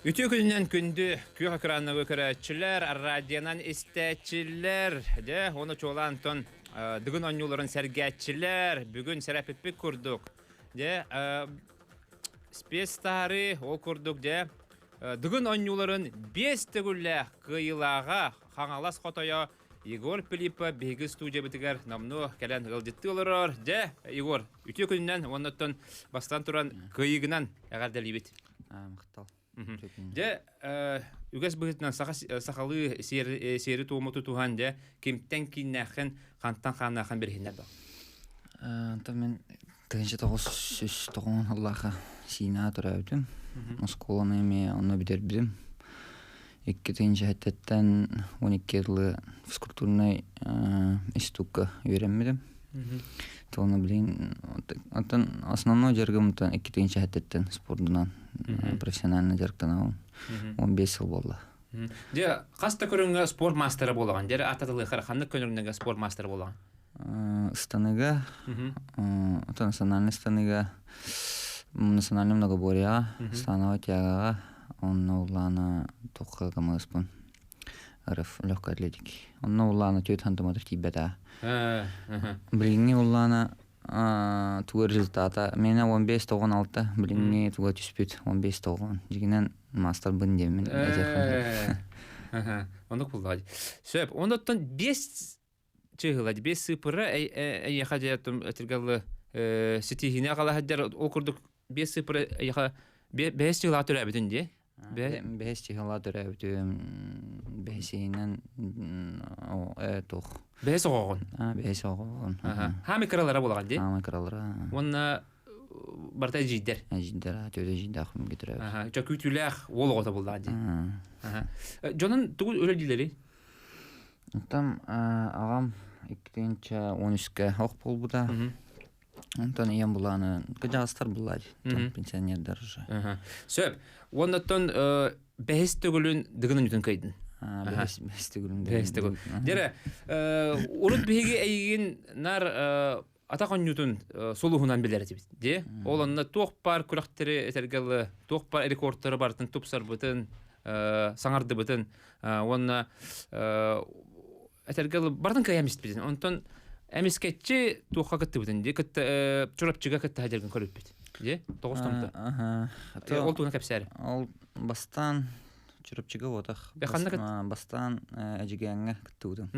Үтүө күнүнэн күндү күөх экраннагы көрөөччүлэр, радионан истээччилэр, дьэ, уонна чуолаан тон дыгын оонньууларын сэргээччилэр, бүгүн сэрэппиппит курдук, дьэ, спецтаары ол курдук, дьэ, дыгын оонньууларын биэс төгүллээх кыайыылааҕа Хаҥалас хотойо Егор Филиппов биһиги студиябытыгар номнуо кэлэн ыалдьыттыы олорор. Дьэ, Егор, үтүө күнүнэн уонна оттон бастан туран кыайыыгынан эҕэрдэлиибит. Махтал. Дьэ, үгэс быһыытынан сахалыы сиэри-туому тутуһан, дьэ, кимтэн кииннээххин, хантан хааннааххын билиһиннэр бал. Онтон мин 1990 сыллаахха Сиинэҕэ төрөөбүтүм. Оскуоланы эмиэ онно бүтэрбитим. Икки тыһыынча сэттиттэн 12 дылы физкультурнай институкка үөрэммитим. Туону билигин оттон основной дьарыгым 2 тыһыынча сэттиттэн спордунан профессионально дьарыктанабын. 15 сыл буолла. Дьэ, хас да көрүҥҥэ спорт маастара буолаҕын? Дьэ, ататылыахара ханнык көрүҥнэргэ спорт маастара буолаҕын? Ыстаныга, оттон национальнай ыстаныга, национальнай многоборьеҕа, становой тягаҕа, онно улаана туохха гымыспын РФ легкой атлетики. Онно улаана түөрт сантиметр тиийбэтэ. Билиҥҥи улаана туга результата миэнэ 15-96 билиҥҥи туга түспүт 15-9 дьигинэн маастарбын диэммин этиэхпин Оннук буллаҕа. Сөп. Оннуттан биэс чыыһыла биэс сыыпыра эйиэхэ дьэ этиргэллы ситиһиини аҕалаһаддьар ол курдук биэс сыыпыра эйиэхэ бэһис чыһылаҕа төрөөбүтүн дии Бэһис чыһыла төрөөбүтүм бэһисиһинэн туох бэһис оҕоҕун бэһис оҕоҕун хаамый кыралара буолаҕын дии хаамый кыралара уонна барыта эдьиийдэр эдьиийдэр төрүт эдьиийдээх төрөөбүт чөкүүтүүлээх уол оҕото буоллаҕа дии дьонун тугу үлэлиилэрий Оттон аҕам 2013-кэ ох буолбута. Онтон ийэм булааны кыдьаҕастар буллаа дии. Пенсионердар уже. Сөп. Уоннаттан бэһис төгүлүн дыгын үнүтүн кыйдын. Бэһис бэһис төгүлүн. Бэһис төгүл. Дьэрэ, урут биһиги эйигин нар атах онньутун сулуһунан билэр этибит. Дии. Ол онно туох баар күрэхтэри этэргэ туох баар рекордтары барытын тупсарбытын, саҥардыбытын уонна этэргэ барытын кыайан испитин. Онтон эмискэччи туохха кыттыбытын дии кытта Чурапчыга кытта сылдьаргын көрүппүт. Дии тоҕус томто. Ол туһунан кэпсээри. Ол бастаан Чурапчыга буотах. Бастаан Эдьигээҥҥэ кыттыбытым.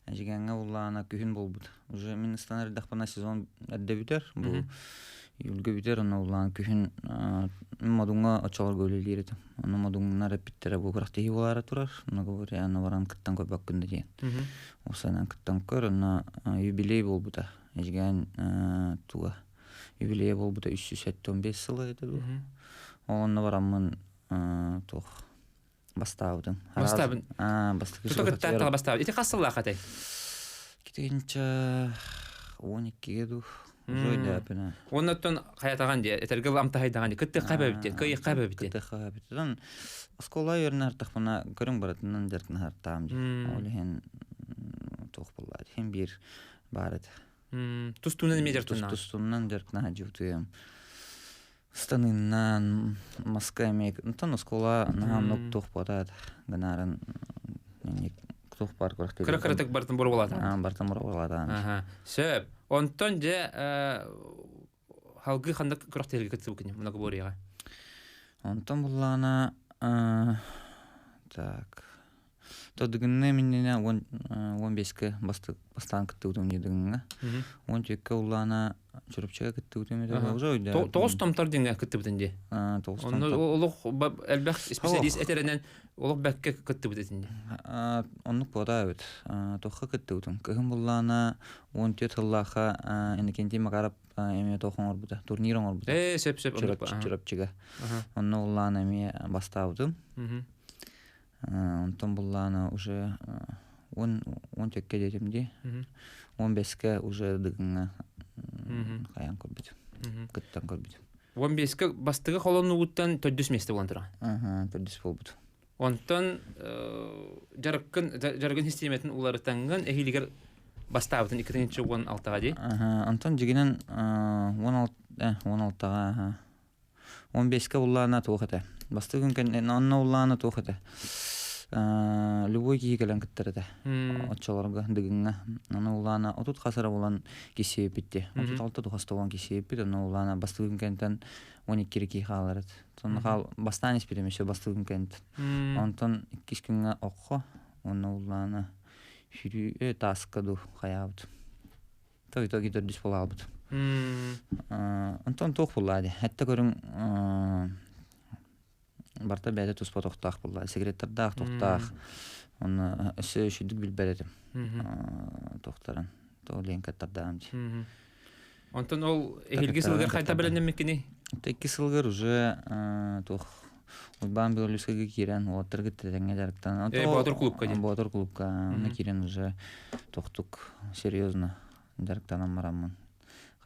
Эдьигээҥҥэ буллаана күһүн буолбут. Уже мин ыстанар эрдэхпинэ сезон эрдэ бүтэр. Бу июльга бүтэр, онно улаан күһүн Модуҥҥа оччолорго үлэлиир этим. Ону Модуҥнар эппиттэрэ бу күрэхтэһии буолаары турар. Онно говоря, аны баран кыттан көрбөккүн да диэн. Ол кыттан көр, онно юбилей буолбута. Эдьигээн туга юбилей буолбута 375 сыла этэ дуу. Ол онно бараммын туох бастаабытым. Бастаабын. Бастакы Тута кыттааттаҕа бастаабыт. Ити хас сыллаах этэй? Китинчэ 12-ге дуу. Уже өйдөөпүнэ. Оннуттан хайатаҕан дии, этэргэ амтаһайдаҕан дии, кыттыахха эбэбит, кыайыахха эбэбит. Кыттыахха эбит. Онон оскуола үөрэнэ артахпына көрүҥ барытынан дьарыктана артаам дии. Ол иһин туох буолла иһин биир баар этэ. Тустуунан эмиэ дьарыктанна. Тустуунан дьарыктана дьыбытыам. Станыннан маска эмиэ онтон оскуола наһаа оннук туох буотаат гынаарын туох баар күрэхтэһии Кыра кыратык бартын боруобалаатаҕын. Бартын боруобалаатаҕын. Аха. Сөп. Онтон дьэ халгыы ханнык күрэхтэһиигэ кыттыбыккын многоборьеҕа? Онтон буллаҕына так Тодугунна миннинэ 15-ке бастаан кыттыбытым дии 14-кө улаана Чурапчыга кыттыбытым этэ. Тоҕус томтор диҥҥэ кыттыбытын дии. Тоҕус Онно олох элбэх специалист этэринэн олох бэккэ кыттыбыт этин дии. Оннук буота эбит. Туохха кыттыбытым. Кыһын буллаана 14 сыллаахха Иннокентий Макаров эмиэ туох оҥорбута, турнир оҥорбута. Ээ, сөп сөп. Чурапчыга. Онно улаана эмиэ бастаабытым. Онтон буллаана уже 14-кэ диэтим дии. 15-кэ уже Дыгыҥҥа хайаан көрбүтүм. Кыттан көрбүтүм. 15-кэ бастакы холонуугуттан төрдүс миэстэ буолан турар. Төрдүс буолбут. Онтон дьарыккын дьарыгын систиэмэтин уларытаҥҥын эһиилигэр бастаабытын 2016-ҕа дии. Онтон дьигинэн 16-ҕа. 15-ке уллаана туох этэ. Бастакы күн кэннэ онно уллаана туох этэ. Любой киһи кэлэн кыттар этэ. Оччолорго Дыгыҥҥа. Ону уллаана 30 хас эрэ булан киссиэппит. 36 тухаста булан киссиэппит. Онно уллаана бастакы күн кэнниттэн 12 киһи хаалар эт. Сонно хаал бастаан испитим еще бастакы күн кэнниттэн. Онтон иккис күҥҥэ окко онно уллаана сүрүү тааска ду хайаабыт. Той тоги төрдүс буолаабыт. Онтон туох буллаа ди. Этте көрүҥ барта бэйэтэ туспа тохтоох буллаа. Секреттардаах тохтоох. Онно өссө үчүгдүк билбэт этим. Тохтарын. То ленкаттардаам ди. Онтон ол эһилги сылгар хайта бэлэмнэммиккини? Икки сылгар уже туох Уйбаан Белорусскайга киирэн уолаттарга тэҥҥэ дьарыктанан. Боотур клубка дии. Боотур клубка онно киирэн уже тохтук серьезно дьарыктанан бараммын.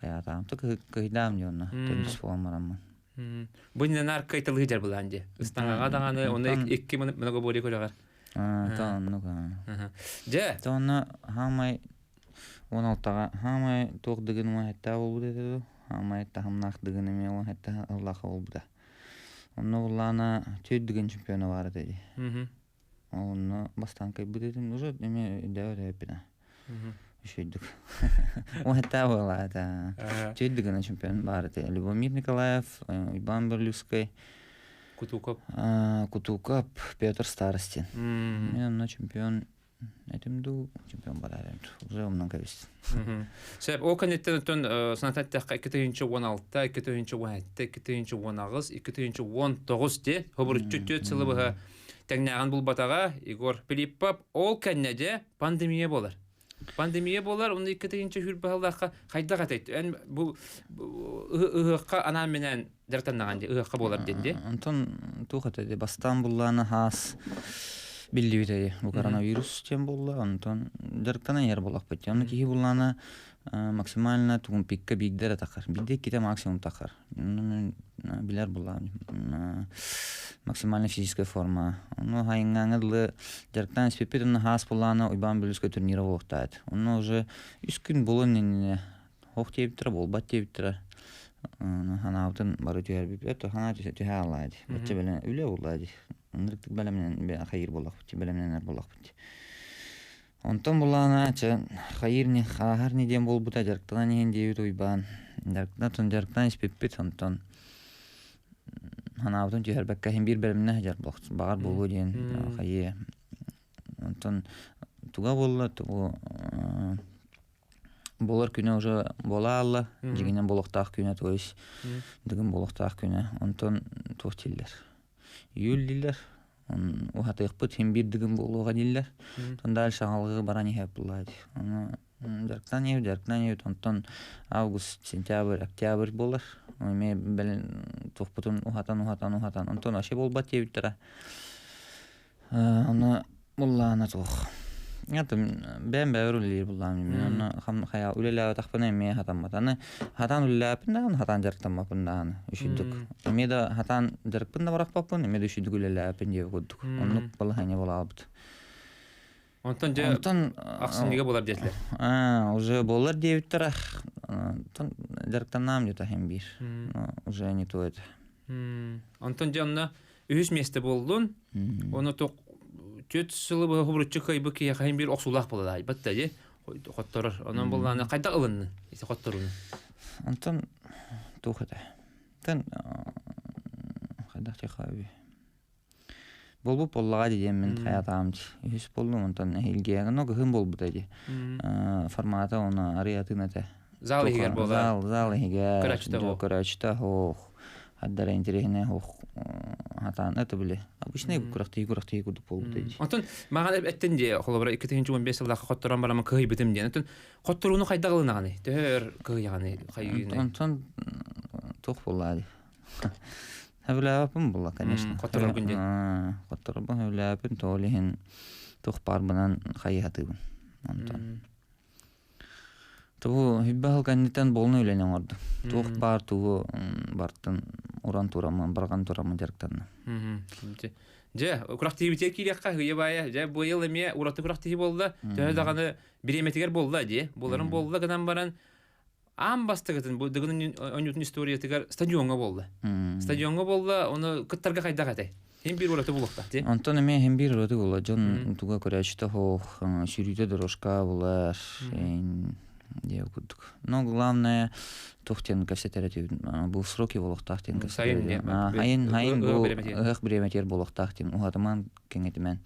Хайаатаам то кыһыйдаам дии онно төрдүс буолан бараммын. Бу наар кайталыы дьарбылаан дии. Ыстаҥаҕа даҕаны онно икки многоборье көрөҕөр. То оннук. Дьэ. То онно хаамай 16-ҕа хаамай туох дыгын уон хэттээх буолбут этэ дуу? Хаамай таһымнаах дыгын эмиэ уон хэттээх ыллаха буолбута. Онно буллаана түөрт дыгын чемпиона баар этэ дии. Онно бастаан кыайбыт этим уже эмиэ өйдөөбөт эбиппин үчүгэйдик. Уон хэттээх буолла этэ. Түөрт дыгына чемпион баар этэ. Любомир Николаев, Иван Берлюскай, Кутуков. Кутуков, Петр Старостин. Мен онно чемпион Этим дуу, чемпион барар уже умнан кэбис. Сөп, ол кэнниттэн оттон санатан эттэххэ 2016, 2017, 2018, 2019 де хобуруччу түөрт сылы быһа тэҥнээҕин булбатаҕа Егор Филиппов ол кэннэ дьэ пандемия буолар. Пандемия буолар, онно 2020 сыллаахха хайдах этэй? Эн бу ыһыахха анаан-минээн дьарыктаннаҕын дии, ыһыахха буолар диэн дии. Онтон туох этэ бастаан буллаана хаас биллибит эти бу коронавирус диэн буолла онтон дьарыктанан иһэр буоллахпыт онно киһи буллаана максимально тугун пикка биирдэ эрэ тахар биирдэ иккитэ максимум тахар билэр буллаан максимально физическая форма ону хайыҥҥааҥҥа дылы дьарыктаан испиппит онно хаас буллаана Уйбаан Бүлүүскэ турнира буолуохтаат онно уже үс күн булун иннинэ Ох диэбиттэрэ, буолбат диэбиттэрэ. Ханаабытын бары түһэрбиппит, ханаа түһэ аалаа дии. Бачча бэлэм үлэ буолла дии. Ынырыктык бэлэмнэн хайыыр буоллахпыт, бэлэмнэнэр буоллахпыт. Онтон булаана чэ хайыыр не хааһар не диэн буолбута дьарыктанан иһин диэбит Уйбаан. Дьарыктанан дьарыктанан испиппит, онтон ханаабытын түһэрбэккэ иһин биир бэлэмнээх дьар баҕар буолуо диэн хайыы. Онтон туга буолла, тугу Буолар күнэ уже буола аалла, дьиҥинэн буолуохтаах күнэ, то есть дыгын буолуохтаах күнэ. Онтон туох дииллэр? Июль дииллэр. Уһатыахпыт син биир дыгын буолуоҕа дииллэр. Онтон дальше аҕалгы баран иһэ буолла дии. Ону дьарыктаан иһэбит, дьарыктаан иһэбит. Онтон август, сентябрь, октябрь буолар. Эмиэ бэл туохпутун уһатан, уһатан, уһатан. Онтон вообще буолбат диэбиттэрэ. Ону буллаана туох. Бэйэм бэйэбэр үлэлиир буллаам мин онно хайа үлэлээбэтэхпинэ эмиэ хатаммат. Аны хатаан үлэлээппин даҕаны, хатаан дьарыктаммаппын даҕаны үчүйдүк. Эмиэ да хатаан дьарыкпын да барахпаппын, эмиэ да үчүйдүк үлэлээппин диэбит курдук. Оннук балаһыанньа буолаабыт. Онтон дьэ Онтон ахсынньыга буолар диэтилэр. Уже буолар диэбиттэр Онтон дьарыктаннаам где-то иһин биир. Уже не то это. Онтон дьэ онно үһүс миэстэ буоллун. Ону түөрт сылы быһа хубуруччу кыайбыт киһиэхэ иһин биир охсуулаах буолар айбат да дии хотторор. Онон буллааны хайдах ылыннын ити хотторууну? Онтон туох этэ? Онтон хайдах диэхэ Буолбут буоллаҕа дии диэммин хайаатаҕым дии. Үһүс буоллум онтон эһиилгиэҕин но кыһын буолбута дии. Формата оны арый атын этэ. Зал иһигэр буолар. Зал, зал иһигэр. Көрөөччүтэ суох. Көрөөччүтэ суох. Хаддара интэриэһинэй суох. Хатаан это били. Обычный күрэхтии күрэхтии курдук буолбута дии. Онтон маған эттин дии, холобура 2015 сыллаахха хотторон бараммын кыһыйбытым диэн. Онтон хотторууну хайдах ылынаҕыный? Төһө өр кыһыйаҕыный? Хайыыный? Онтон туох буоллаа дии. Сөбүлээбэппин буолла, конечно. Хоттороргун диэн. Хотторорбун сөбүлээбэппин, тоҕо иһин туох баарбынан хайыһатыыбын. Онтон тугу хүббэ сыл кэнниттэн буолну үлэни оҥордум. Туох баар тугу бартын уран тураммын, барҕан тураммын дьарыктанным. Дьэ, күрэхтэһиибитигэр киириэххэ һыйа баайа. Дьэ, быйыл эмиэ ураты күрэхтэһии буолла. Төһө даҕаны бириэмэтигэр буолла дии. Буоларын буолла гынан баран. Аан бастакытын бу Дыгын оонньуутун историятыгар стадиоҥҥа буолла. Стадиоҥҥа буолла, ону кыттарга хайдах этэй? Хин биир ураты булуохтаах дии. Онтон эмиэ хин биир ураты буолла. Дьон туга көрөөччүтэ хоох, сүүрүүтэ дорожка булар, диэ курдук. Но главное, туох диэн кэпсэтэр этибит, бу сроки буолуохтаах диэн кэпсэтэр. Хайын, хайын бу ыһыах бириэмэтигэр буолуохтаах диэн уһатыман, кэҥэтимэн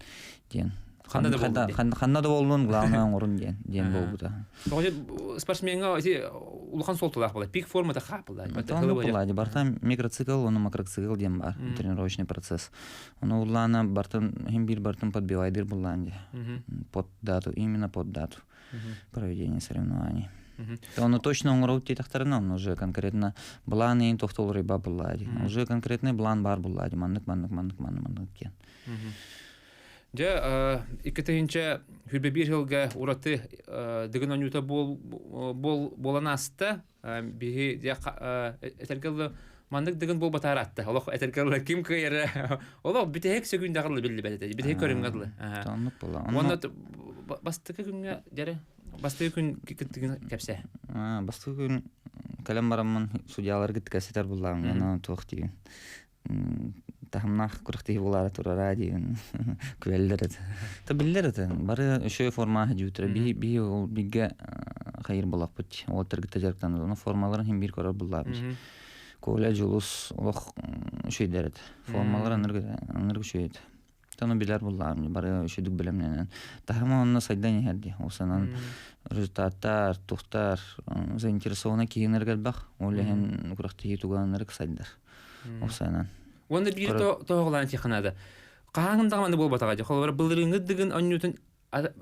диэн. Ханна да буоллун. Ханна да буоллун, главное оҥорун диэн диэн буолбута. Спортсмеҥҥа ити улахан суолталаах буолар. Пик формата хаапылла. Буолла. Бартан микроцикл, оны макроцикл диэн бар. Тренировочный процесс. Оны уллаана бартан хим бир бартын подбивайдыр буллаан ди. Под дату, именно под дату проведения соревнований. Оны точно оҥоробут диэтэхтэринэ, он уже конкретно былаан иин тохтолуруйба буллаа ди. Уже конкретный план бар буллаа ди. Маннык, маннык, маннык, маннык, маннык диэн. Дьэ, 2021 сылга ураты Дыгын оонньуута буолан ааста. Биһи дьэ этэргэ дылы маннык Дыгын буолбатаар атта. Олох этэргэ дылы ким кыайара олох бүтэһик сөкүүндэҕэ дылы биллибэт этэ. Бүтэһик көрүҥҥэ дылы. Оннук буолла. Уонна бастакы күҥҥэ дьэрэ бастакы күн кыттыгын кэпсээ. Бастакы күн кэлэн бараммын судьяларга кэпсэтэр буллаҕым. Аны туох диибин. Таһымнаах күрэхтэһии буолаары турара диэн күлэллэр этэ. Та биллэр этэ. Бары үчүгэй формаҕа дьүүтэрэ. Биһи биһи ол бигэ хайыр буолахпыт. Уолаттар кытта дьарыктанар. Ону формаларын иһин биир көрөр буллаабыт. Коля, Дьулус олох үчүгэйдэр этэ. Формалар аныргы аныргы үчүгэй этэ. Ону билэр буллаам бары үчүгдүк бэлэмнэнэн. Таһыма онно сайдан иһэр дии. Ол санан результаттар, тухтар, заинтересованный киһинер элбэх. Ол иһин күрэхтэһии туганнарык сайдар. Ол санан. Уонна биир тоһоҕолоон тиэхэ Хаһааҥын даҕаны буолбатаҕа дии. Холобура, былырыыҥҥы Дыгын оонньуутун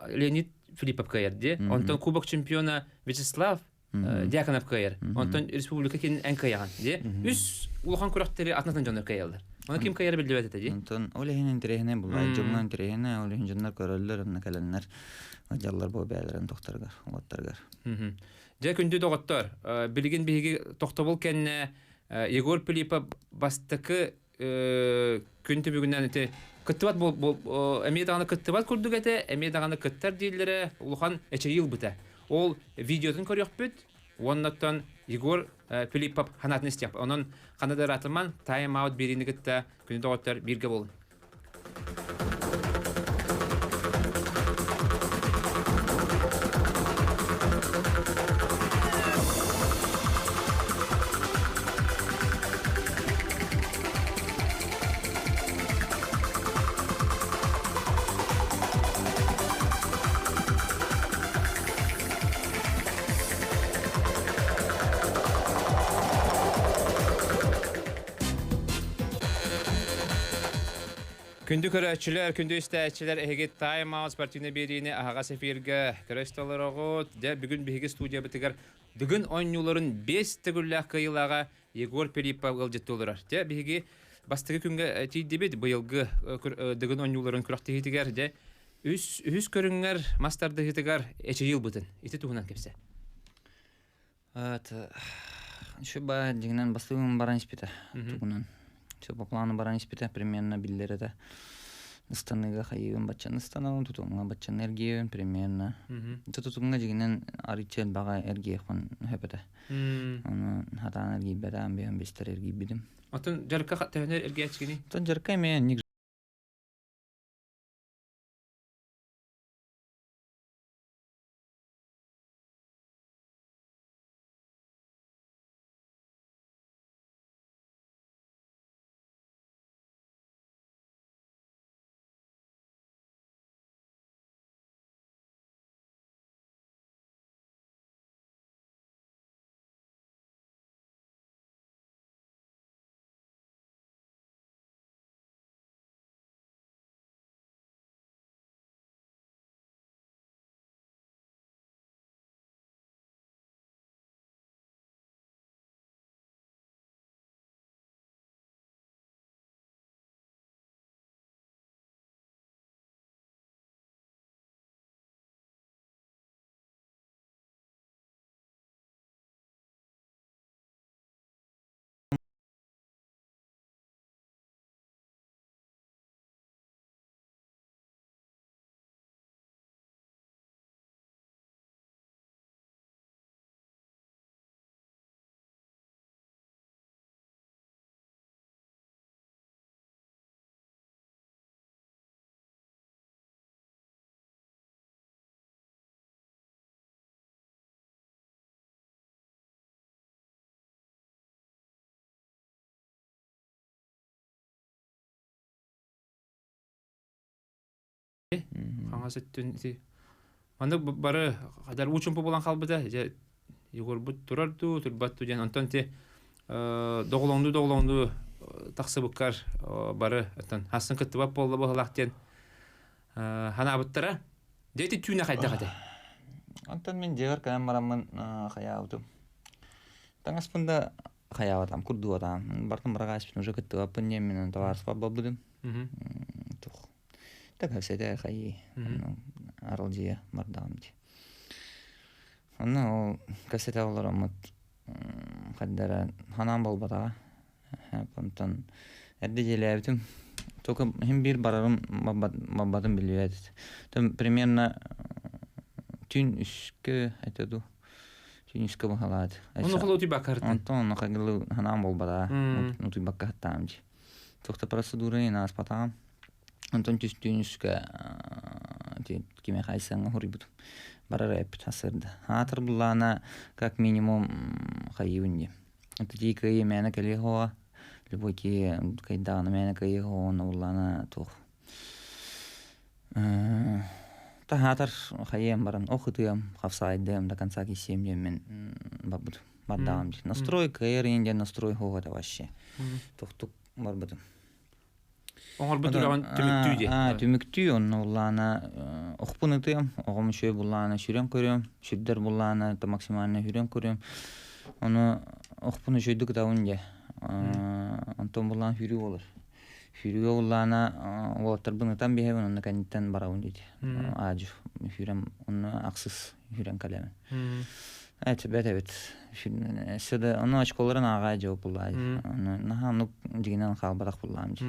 Леонид Филиппов кыайар дии. Онтон Кубок чемпиона Вячеслав Дьяконов кыайар. Онтон республика кин эн кыайаҕын дии. Үс улахан күрэхтэри атын-атын дьоннор кыайаллар. Оны ким кыайара биллибэт этэ дии. Онтон ол иһин интэриэһинэй булла. Дьоҥҥо интэриэһинэй, ол иһин дьоннор көрөллөр, онно кэлэннэр дьаллар бу бэйэлэрин тохторугар, уоттарыгар. Дьэ, күндү доҕоттор, билигин биһиги тохтобул кэннэ Егор Пилипов бастакы күн түбүгүнэн ити кыттыбат эмиэ даҕаны кыттыбат курдук этэ, эмиэ даҕаны кыттар дииллэрэ улахан эчэйии ылбыта. Ол видеотун көрүөхпүт, уоннаттан Егор Филиппов ханаатын истиэх. Онон хана да ыраатыман, тайм-аут биэриини кытта күнү доҕоттор бииргэ буолун. Күндү көрөөччүлэр, күндү истээччилэр, эһиги Time Out спортивнай биэриини аһаҕас эфиргэ көрө олороҕут. Дьэ, бүгүн биһиги студиябытыгар Дыгын оонньууларын 5 төгүллээх кыайыылааҕа Егор Филиппов ыалдьыттыы олорор. Дьэ, биһиги бастакы күҥҥэ тиийдибит. Быйылгы Дыгын оонньууларын күрэхтэһиитигэр дьэ үс үһүс көрүҥҥэр мас тардыһыытыгар эчэйии ылбытын. Ити туһунан кэпсэ. Это еще ба дьиҥинэн бастыгын баран испитэ тугунан. Все по плану баран испитэ примерно биллэр этэ. Ыстаныыга хайыыбын баччаны ыстанабын, тутуҥҥа баччаны эргийэбин примерно. Тутуҥҥа дьиҥинэн арыычча элбэҕи эргийиэхпин сөп этэ. Ону хатаан эргийбэтэҕим биһэн бистэр эргийбитим. Оттон дьарыкка төһөнү эргийээччигиний? Оттон дьарыкка эмиэ Хаҥас өттүн ити маннык бары хадар уу чумпу буолан хаалбыта. Дьэ Егорбут турар дуу, турбат дуу диэн. Онтон ити доҕолоҥнуу-доҕолоҥнуу тахсыбыккар бары оттон хассын кыттыбат буолла быһылаах диэн ханаабыттара. Дьэ ити түүнэ хайдах этэ? Онтон мин дьиэбэр кэлэн бараммын хайаабытым. Таҥаспын да хайаабатам, курдугатаам. Бартын быраҕааспын уже кыттыбаппын диэн мин табаарыспар барбытым. Тух. Тэкэсэтэ хайыы аралдьыйа бардаҕым дии. Онно ол кэсэтэ олороммут хайдара ханаан буолбатаҕа. Онтон эрдэ дьиэлээбитим. Только иһин биир барарым барбатым биллибэт. Примерно түүн үскэ этэ дуу. Түүн үскэ быһалаат. Ону холу утуйбакка хартын. Онтон онно хагылы ханаан буолбатаҕа. Утуйбакка хаттаам дии. Туох да процедура ааспатаҕым. Онтон түстүүн үскэ кимиэхэ айсаҥҥа хоруйбутум. Барар эппит сарсыарда. Аатыр буллаана как минимум хайыыбын диye. Тии кыайыы мээнэ кэлиэ хоҕо. Любой киһи кыайдаҕына мээнэ кыайыы хоҕо онно буллаана туох. Таһаатар хайыам баран ох ытыам, хапсаайдыам до конца киссиэм диэммин барбытым. Бардаҕым дии. Настрой кыайар иин диэн настрой хоҕо это вообще. Тохтук барбытым. Оҥорбут үлэҕин түмүктүү дии. Түмүктүү онно буллаана охпун ытыам, оҕом үчүгэй буллаана сүрэн көрүөм, сүрдэр буллаана то максимально сүрэн көрүөм. Ону охпун үчүгэйдик ытабын дьэ. Онтон буллаан сүүрүү буолар. Сүүрүүгэ буллаана уолаттарбын ытан биһэбин, онно кэнниттэн барабын диэти. Аадьы сүүрэн онно ахсыс сүүрэн кэлэбин. Эт бэт эбит. Сюда ону очколарын ааҕаа дьэ буллаа. Ону наһаа оннук дьигинэн хаалбатах буллаам дьи.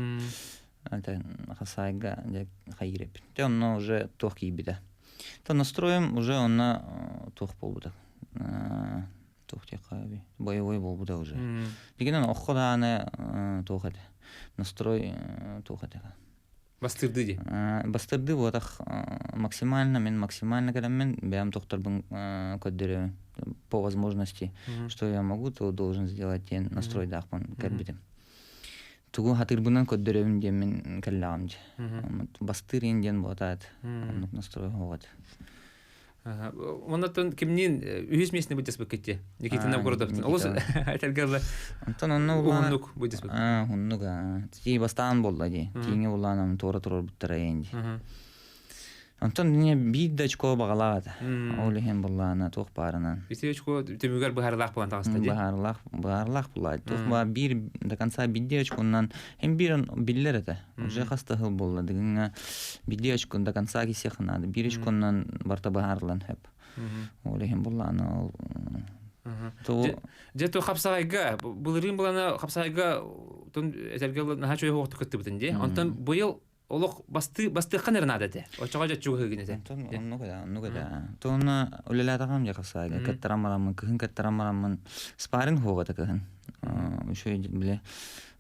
Это хасайга дьэ хайыр эппит. Те онно уже туох киирбитэ. То настроем уже онно туох буолбута. Туох диэххэ боевой буолбута уже. Дигинэн оххо дааны туох этэ. Настрой туох этэ. Бастырды дии. Бастырды буотах максимально мен максимально кэлэммин бэйэм тохторбун көрдөрөбүн по возможности что я могу то должен сделать диэн настройдаахпын кэлбитим тугу хатыырбынан көрдөрөбүн диэммин кэллэҕим дьэ бастыыр иин диэн буотаат оннук настрой хоҕот Оннотон кимниин үһүс миэстэни былдьаспыккыт дии Никита Новгородовтан. Олус этэргэ Онтон онно уһуннук былдьаспыт. Уһуннук Тии бастаан буолла дии. Тииҥэ буллаан туора турарбыттара эйэн дии. Онтон не биир да очко баҕалаах этэ. Ол иһин буллаана туох баарынан. Ити очко түмүгэр быһаарылаах буолан таҕыста дии. Быһаарылаах быһаарылаах буллаа. Туох баар биир до конца биирдии очконнан hem биир биллэр этэ. Уже хас да сыл буолла. Дыгыҥҥа биирдии очкон до конца кисиэх наада. Биир очконнан барыта быһаарыллан сөп. Ол иһин буллаана ол Дьэ то хапсаҕайга былырыын былана хапсаҕайга тон этэргэ наһаа чугас уохтук кыттыбытын дии. Онтон быйыл олох басты бастыаххан эрэ наада этэ. Оччоҕо дьэ чугаһыгын этэ. Онтон оннук этэ, оннук этэ. Тонна үлэлээтэҕим дьэ хапсаҕайга кыттаран бараммын, кыһын кыттаран бараммын спарринг хуоҕа этэ кыһын. Үчүгэй бile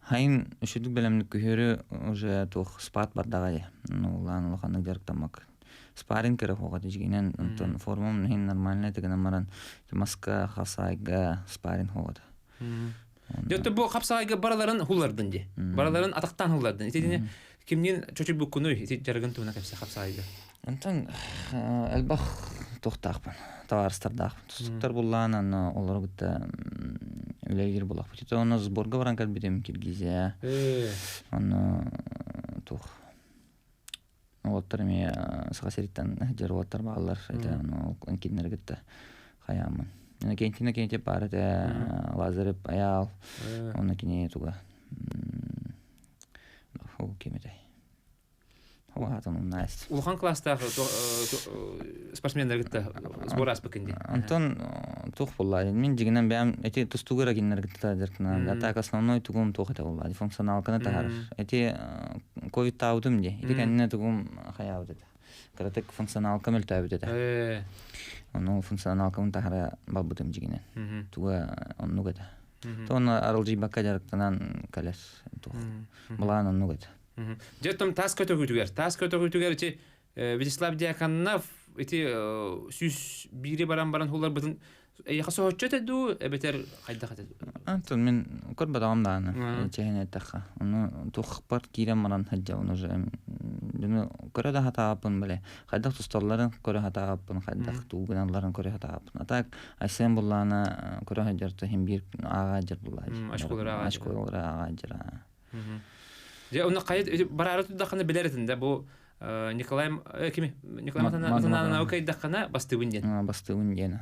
Хайын үчүгдүк бэлэмник күһүөрү уже туох спад бардаҕа дии. Ну, улаан улаханнык дьарыктаммак. Спарринг кэрэ хуоҕа дьигинэн, онтон формам иһин нормальный тыгынан баран маска, хасайга спарринг хуоҕа. Дьэ бу хапсаҕайга бараларын хуллардын дии. Бараларын атахтаан хуллардын. Итини кимнин чочуйбуккунуй ити дьарыгын туһунан кэпсэ хапсаҕайга. Онтон элбэх туохтаахпын, табаарыстардаахпын. Тустуктар буллаан, аны олору кытта үлэлиир буолахпыт. Ити онно сборга баран кэлбитим Киргизия. Онно туох уолаттар эмиэ Саха сириттэн сылдьар уолаттар бааллар. Это ону кинилэри кытта хайааммын. Кентина Кентип баар этэ, Лазарев Айаал, онно кини туга ол ким этэй? Улахан класстаах спортсменнар кытта сбор ааспыккын дии. Антон туох буолла? Мин дьигинэн бэйэм эти тустууга эрэ кинилэр кытта дьарыктанан. А так основной тугум туох этэ буолла? Функционалканы таһаарар. Эти ковидтаабытым дии. Ити кэннэ тугум хайаабыт этэ. Кыратык функционалка мөлтөөбүт этэ. Ону функционалкабын таһара барбытым дьигинэн. Туга оннук этэ. То онно арылдьыйбакка дьарыктанан кэлэр. Туох. Былаан оннук этэ. Дьэ, оттон таас көтөгүүтүгэр, таас көтөгүүтүгэр ити Вячеслав Дьяконов ити 101-и баран баран хулларбытын эйиэхэ соһуччу этэ дуу, эбэтэр хайдах этэ? Антон мин көрбөтөҕүм даҕаны, чэһин эттэххэ. Ону туохпар киирэн баран сылдьабын уже. Дьону көрө да сатаабаппын бile. Хайдах тусталларын көрө сатаабаппын, хайдах тугу гыналларын көрө сатаабаппын. А так Айсен буллаана көрө сылдьар иһин биир ааҕа сылдьар буллааччы. Очколары ааҕа Очколары ааҕа сылдьар. Дьэ, онно хайа бараары турдаххына билэр этин да бу Николай кими Николай Матананова кыайдаххына бастыыбын диэн. Бастыыбын диэн.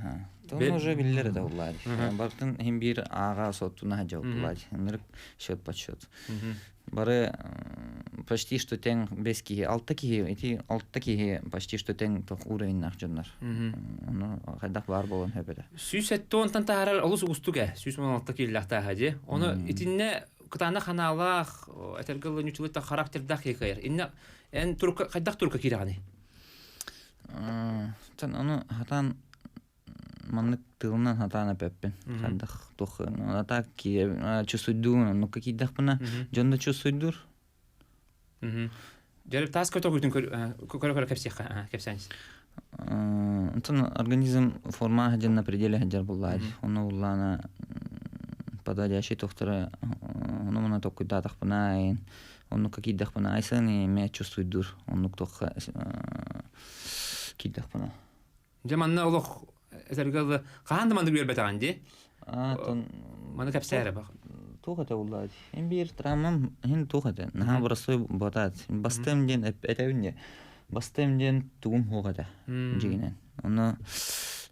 Тон уже биллэр это буллааччы. Бартын иһин биир ааҕа соттуна сылдьар буллааччы. Ынырык счет подсчет. Бары почти что тең бес киһи, алта киһи, ити алта киһи почти что тең тох уровеннаах дьоннор. Ону хайдах баар буолан сөп этэ. 170-тан таһаарар олус уустук ээ. 116 киһилээх тааһа дии. Ону итиннэ кытаанах ханаалаах, этэргэ дылы ньучулуйта характердаах киһи кыайар. Иннэ эн турка хайдах турка киирэҕиний? Тан ону хатаан маннык тылынан хатаан эпэппин. Хайдах туох а так чувствуйдуун оннукка киирдэхпинэ дьон да чувствуйдуур. Дьэ таас көтөҕүүтүн көрө-көрө кэпсиэххэ кэпсээн Онтон организм форма сылдьан на пределе сылдьар буллаачы. Онно буллаана подводящий тохтора ону мана токкуйдаатахпына айын оннукка киирдэхпинэ айсан эмиэ чувствуйдуур оннук туохха киирдэхпинэ. Дьэ манна олох этэргэ дылы хаһан да маннык үөрбэтэҕин дии. Маны кэпсээ эрэ бах. Туох этэ буллаат? Эн биир травмам иһин туох этэ? Наһаа боростуой буотаат. Бастыам диэн этэбин дии. Бастыам диэн тугум суох этэ дьигинэн. Ону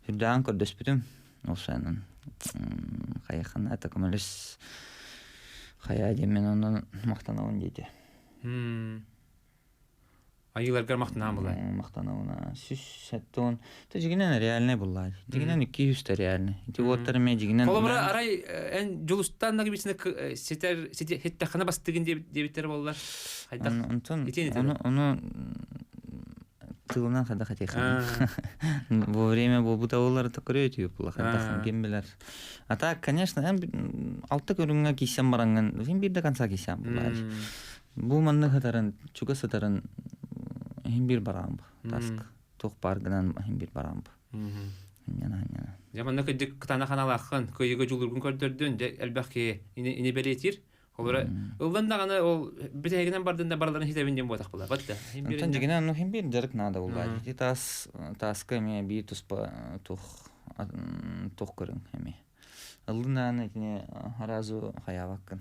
үрдээн көрдөспүтүм. Ол сайынын хайахана это көмөлөс хайа диэн мен онон махтанабын диэтэ. Айыыларгар махтанаан булай. Махтанабына. Сүс сеттон. Те дьигинэн реальный буллаа. Дьигинэн икки үстэ реальный. Ити уоттар эмиэ дьигинэн. Холобура арай эн Дьулустан нагибитсine ситер хиттахына бастыгын диэбиттэр боллар. Хайдах? Онтон ону ону тылынан хайдах этиэххин. Во время буолбута буоллар көрүө үтүө буолла хайдах ким билэр. А так, конечно, эн алта көрүҥҥэ киирсэн бараҥҥын, син биир до конца киирсэн буллаар. Бу маннык сытарын, чугас сытарын иһин биир бараамбы. Таск туох баар гынан иһин биир бараамбы. Ханньана ханньана. Дьэ манна кырдьык кытаанах аналааххын, кыайыыга дьулуургун көрдөрдүн, дьэ элбэх киһи ини бэлиэтиир. Холобура, ыллан даҕаны ол бүтэһигинэн бардын да барыларын хитэбин диэн буотах була. Бат да. Онтон дьигинэн ону хин биир дьарык наада буллаа. Ити таас тааска эмиэ биир туспа туох туох көрүҥ эмиэ. Ыллын ааны итини аразу хайаабаккын.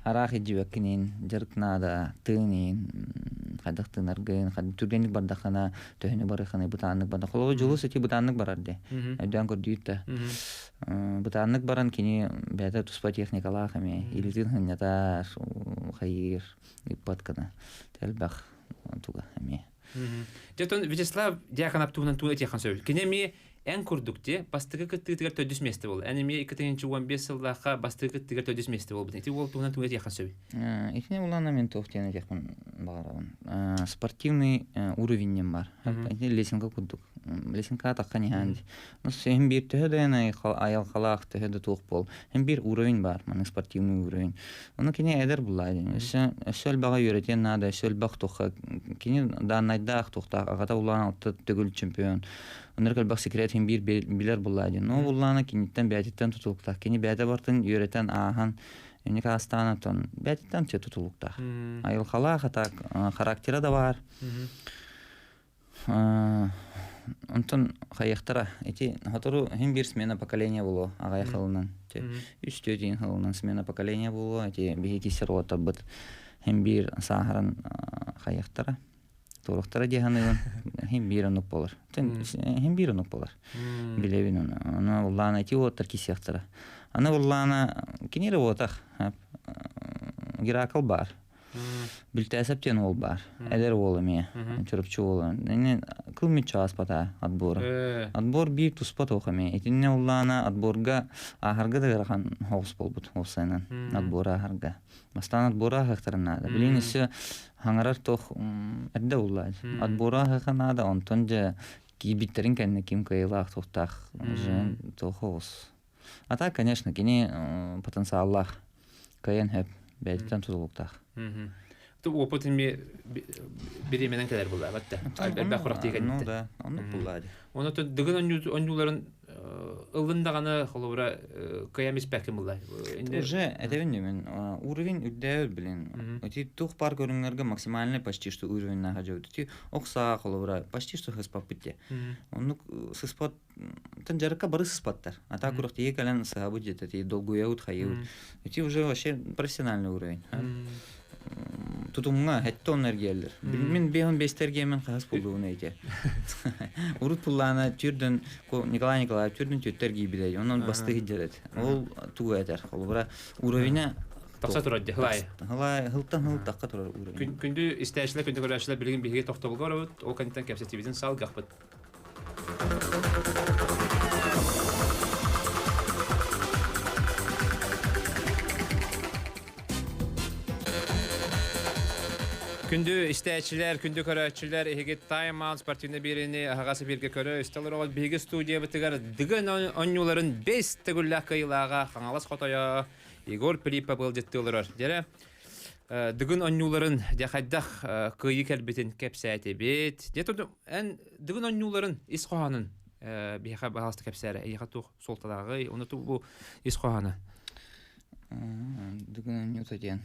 Араах илдьибэккиниин, дьарык наада, тыын хайдах тыынаргын, түргэнник бардаххына, төһөнү барыаххыный, бытааннык барда. Холобур, Дьулус ити бытааннык барар дии. Өйдөөн көрдүүт да. Бытааннык баран кини бэйэтэ туспа техникалаах эмиэ. Илиитин сынньатар, хайыыр, ыыппат гына. Элбэх туга эмиэ. Дьэ, оттон Вячеслав Дьяконов туһунан тугу этиэххин сөбүй? Кини эмиэ эн курдук дии, бастакы кыттыытыгар төрдүс миэстэ буолла. Эн эмиэ 2015 сыллаахха бастакы кыттыыгар төрдүс миэстэ буолбут. Ити уол туһунан тугу этиэххин сөбүй? Итини улаана мен туох диэн этиэхпин баҕарабын. Спортивный уровень диэн бар. Ити лесенка курдук. Лесенка атахха иһэн. Син биир төһө да айылҕалаах төһө да туох буол. Һин биир уровень бар, маннык спортивный уровень. Ону кини эдэр буллаа диэн. Өссө өссө элбэҕи үөрэтиэн наада, өссө элбэх туохха кини дааннайдаах туохтаах аҕата улаан алта төгүл чемпион. Оннук элбэх секрет һин биир билэр буллаа диэн. Но буллаана киниттэн бэйэтиттэн тутулуктаах. Кини бэйэтэ бартын үөрэтэн ааһан Эник аастаан оттон бэйэтиттэн тутулуктаах. Айылҕалаах атак характера да бар. Онтон хайыахтара ити сотору иһин биир смена поколения буолуо аҕыйах сылынан үс түөрт иһин сылынан смена поколения буолуо ити биһиги сиротарбыт иһин биир сааһыран хайыахтара туруохтара дии саныыбын иһин биир оннук буолар иһин биир оннук буолар билэбин ону ону улаана ити уоттар киирсиэхтэрэ аны улаана кини эрэ буотах Геракл баар Бүлтээсэп диэн уол баар. Эдэр уол эмиэ. Чурапчы уола. Ини кыл мүччү ааспата отбора. Отбор биир туспа туох эмиэ. Итиннэ уллаана отборга ааһарга да ыарахан оҕус буолбут уопсайынан. Отбор ааһарга. Бастаан отбор ааһыахтарын наада. Билигин өссө хаҥарар туох эрдэ уллаа. Отбор ааһыахха наада, онтон дьэ киирбиттэрин кэннэ ким кыайыылаах туохтаах туох оҕус. А так, конечно, кини потенциаллаах. Кыайан сөп, бэйэтиттэн тутулуктаах. Опыт эмиэ бириэмэнэн кэлэр буолла, да? Элбэх курах тиийэн. Ну да, оннук буолла. Оны дыгын онньууларын Ыллын даҕаны холобура кыайан испэккин булла. Уже этэбин мен уровень үрдээбит билин. Эти тух пар көрүҥнэргэ максимальный почти что уровень нахажабыт. Ити охса холобура почти что сыспаппыт те. Оннук сыспат тан жарыкка бары сыспаттар. А так курах тие кэлэн сыһабыт дьэ ти долгуйабыт хайыбыт. Ити уже вообще профессиональный уровень. Тутумҥа хэтте онно эргиэллэр. Мин бэһон бэстэргиэмин хаһыс буллугун эйте. Урут пуллаана түрдөн Николай Николаев түрдөн түттэр гиибилей. Онон басты хиджерет. Ол тугу этер. Холобура уровеня Тахса турар дии, хылай. Хылай, хылтан хыл тахха турар уровень. Күндү истээчилэр, күндү көрөөччүлэр билигин биһиги тохтобулга барабыт. Ол кэнниттэн кэпсэтиибитин салгахпыт. Күндү истээччилэр, күндү көрөөччүлэр, эһиги Time Out спортивнай биэриини аһаҕас эфиргэ көрө истэ олороҕут. Биһиги студиябытыгар Дыгын оонньууларын бэс төгүллээх кыайыылааҕа Хаҥалас хотойо Егор Пилиппов ыалдьыттыы олорор. Дьэрэ, Дыгын оонньууларын дьэ хайдах кыайыы кэлбитин кэпсээтибит. Дьэ, эн Дыгын оонньууларын ис хоһоонун биһиэхэ баһаалыста кэпсээрэ. Эйиэхэ туох суолталааҕый? Ону бу ис хоһооно. Дыгын оонньуута диэн.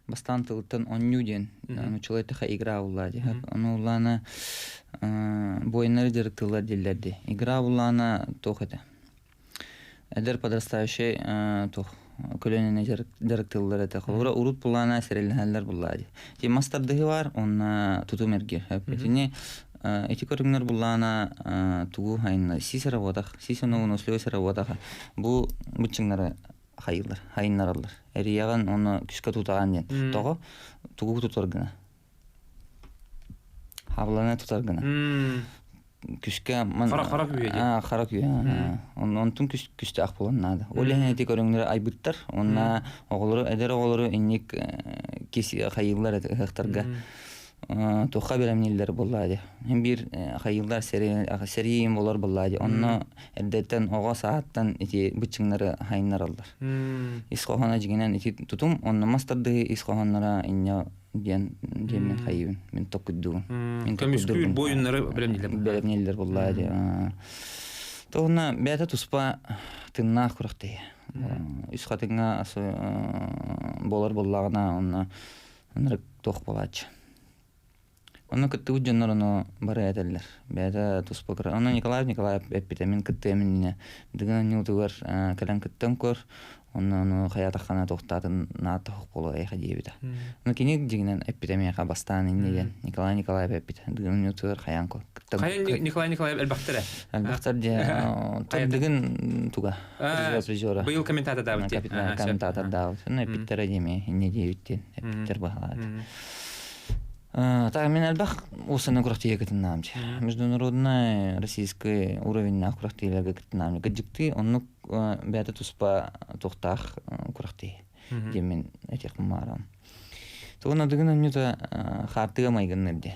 Бастаан тылыттан оонньуу диэн нууччалыы эттэххэ игра буллаа дии. Ону улаана буойуннары дьарыктыыллар дииллэр дии. Игра буллаана туох этэ? Эдэр подрастающий туох көлүөнэни дьарыктыыллар этэ. Холобура урут булаана сэрэлэһэллэр буллаа дии. Ти мас тардыһыы бар, уонна тутум эргиир. Итини ити көрүҥнэр буллаана тугу хайынна сис работах, сис ону работах. Бу быччыҥнары хайыылар, хайыннараллар. Эрийэҕин уонна күскэ тутаҕын диэн. Тоҕо? Тугу тутар гына? Хабланы тутар гына. Күскэ ман Хара хара күйэ диэн. Хара күйэ. Онтун күстээх буолан наада. Ол иһин ити көрүҥнэри айбыттар. Онна оҕолору, эдэр оҕолору инник хайыыллар ыһыахтарга туохха бэлэмнииллэр буоллаа дии. Һин биир хайыыллар сэриин болор буоллаа дии. Онно эрдэттэн оҕо сааттан ити быччыҥнары хайыннараллар. Ис хоһооно дьиҥинэн ити тутум, онно мас тардыһыы ис хоһоонноро инньэ диэн диэммин хайыыбын. Мин токкуйдуубун. Мин Көмүскүүр буойуннары бэлэмнииллэр. Бэлэмнииллэр буоллаа дии. Тоҕуна бэйэтэ туспа тыыннаах күрэхтэһии. Үс хатыҥҥа буолар буоллаҕына онно ынырык туох буолааччы. Онно кыттыбыт дьоннор ону бары этэллэр. Бэйэтэ туспа кыра. Онно Николаев Николаев эппитэ мин кыттыам иннинэ Дыгын оонньуутугар кэлэн кыттан көр, онно ону хайаатаххына туохтаатын наата суох буолуо эйиэхэ диэбитэ. Ону кини дьиҥинэн эппитэ миэхэ бастаан инньэ диэн Николай Николаев эппитэ. Дыгын оонньуутугар хайаан көр. Хайан Николай Николаев элбэхтэрэ. Элбэхтэр диэ. Дыгын туга призера. Быйыл комментатор даабыт. Комментатор даабыт. Онно эппиттэрэ диэми инньэ диэбит диэн эппиттэр баһалаат. Так, мин элбэх уусанан күрэхтиигэ кытыннаам. Международный российский уровеннаах күрэхтиилэргэ кытыннаам. Кырдьыктыы оннук бэйэтэ туспа туохтаах күрэхтии диэн мин этиэхпин баҕарабын. Тугун дыгын онньута хаартыга майгынныр дии.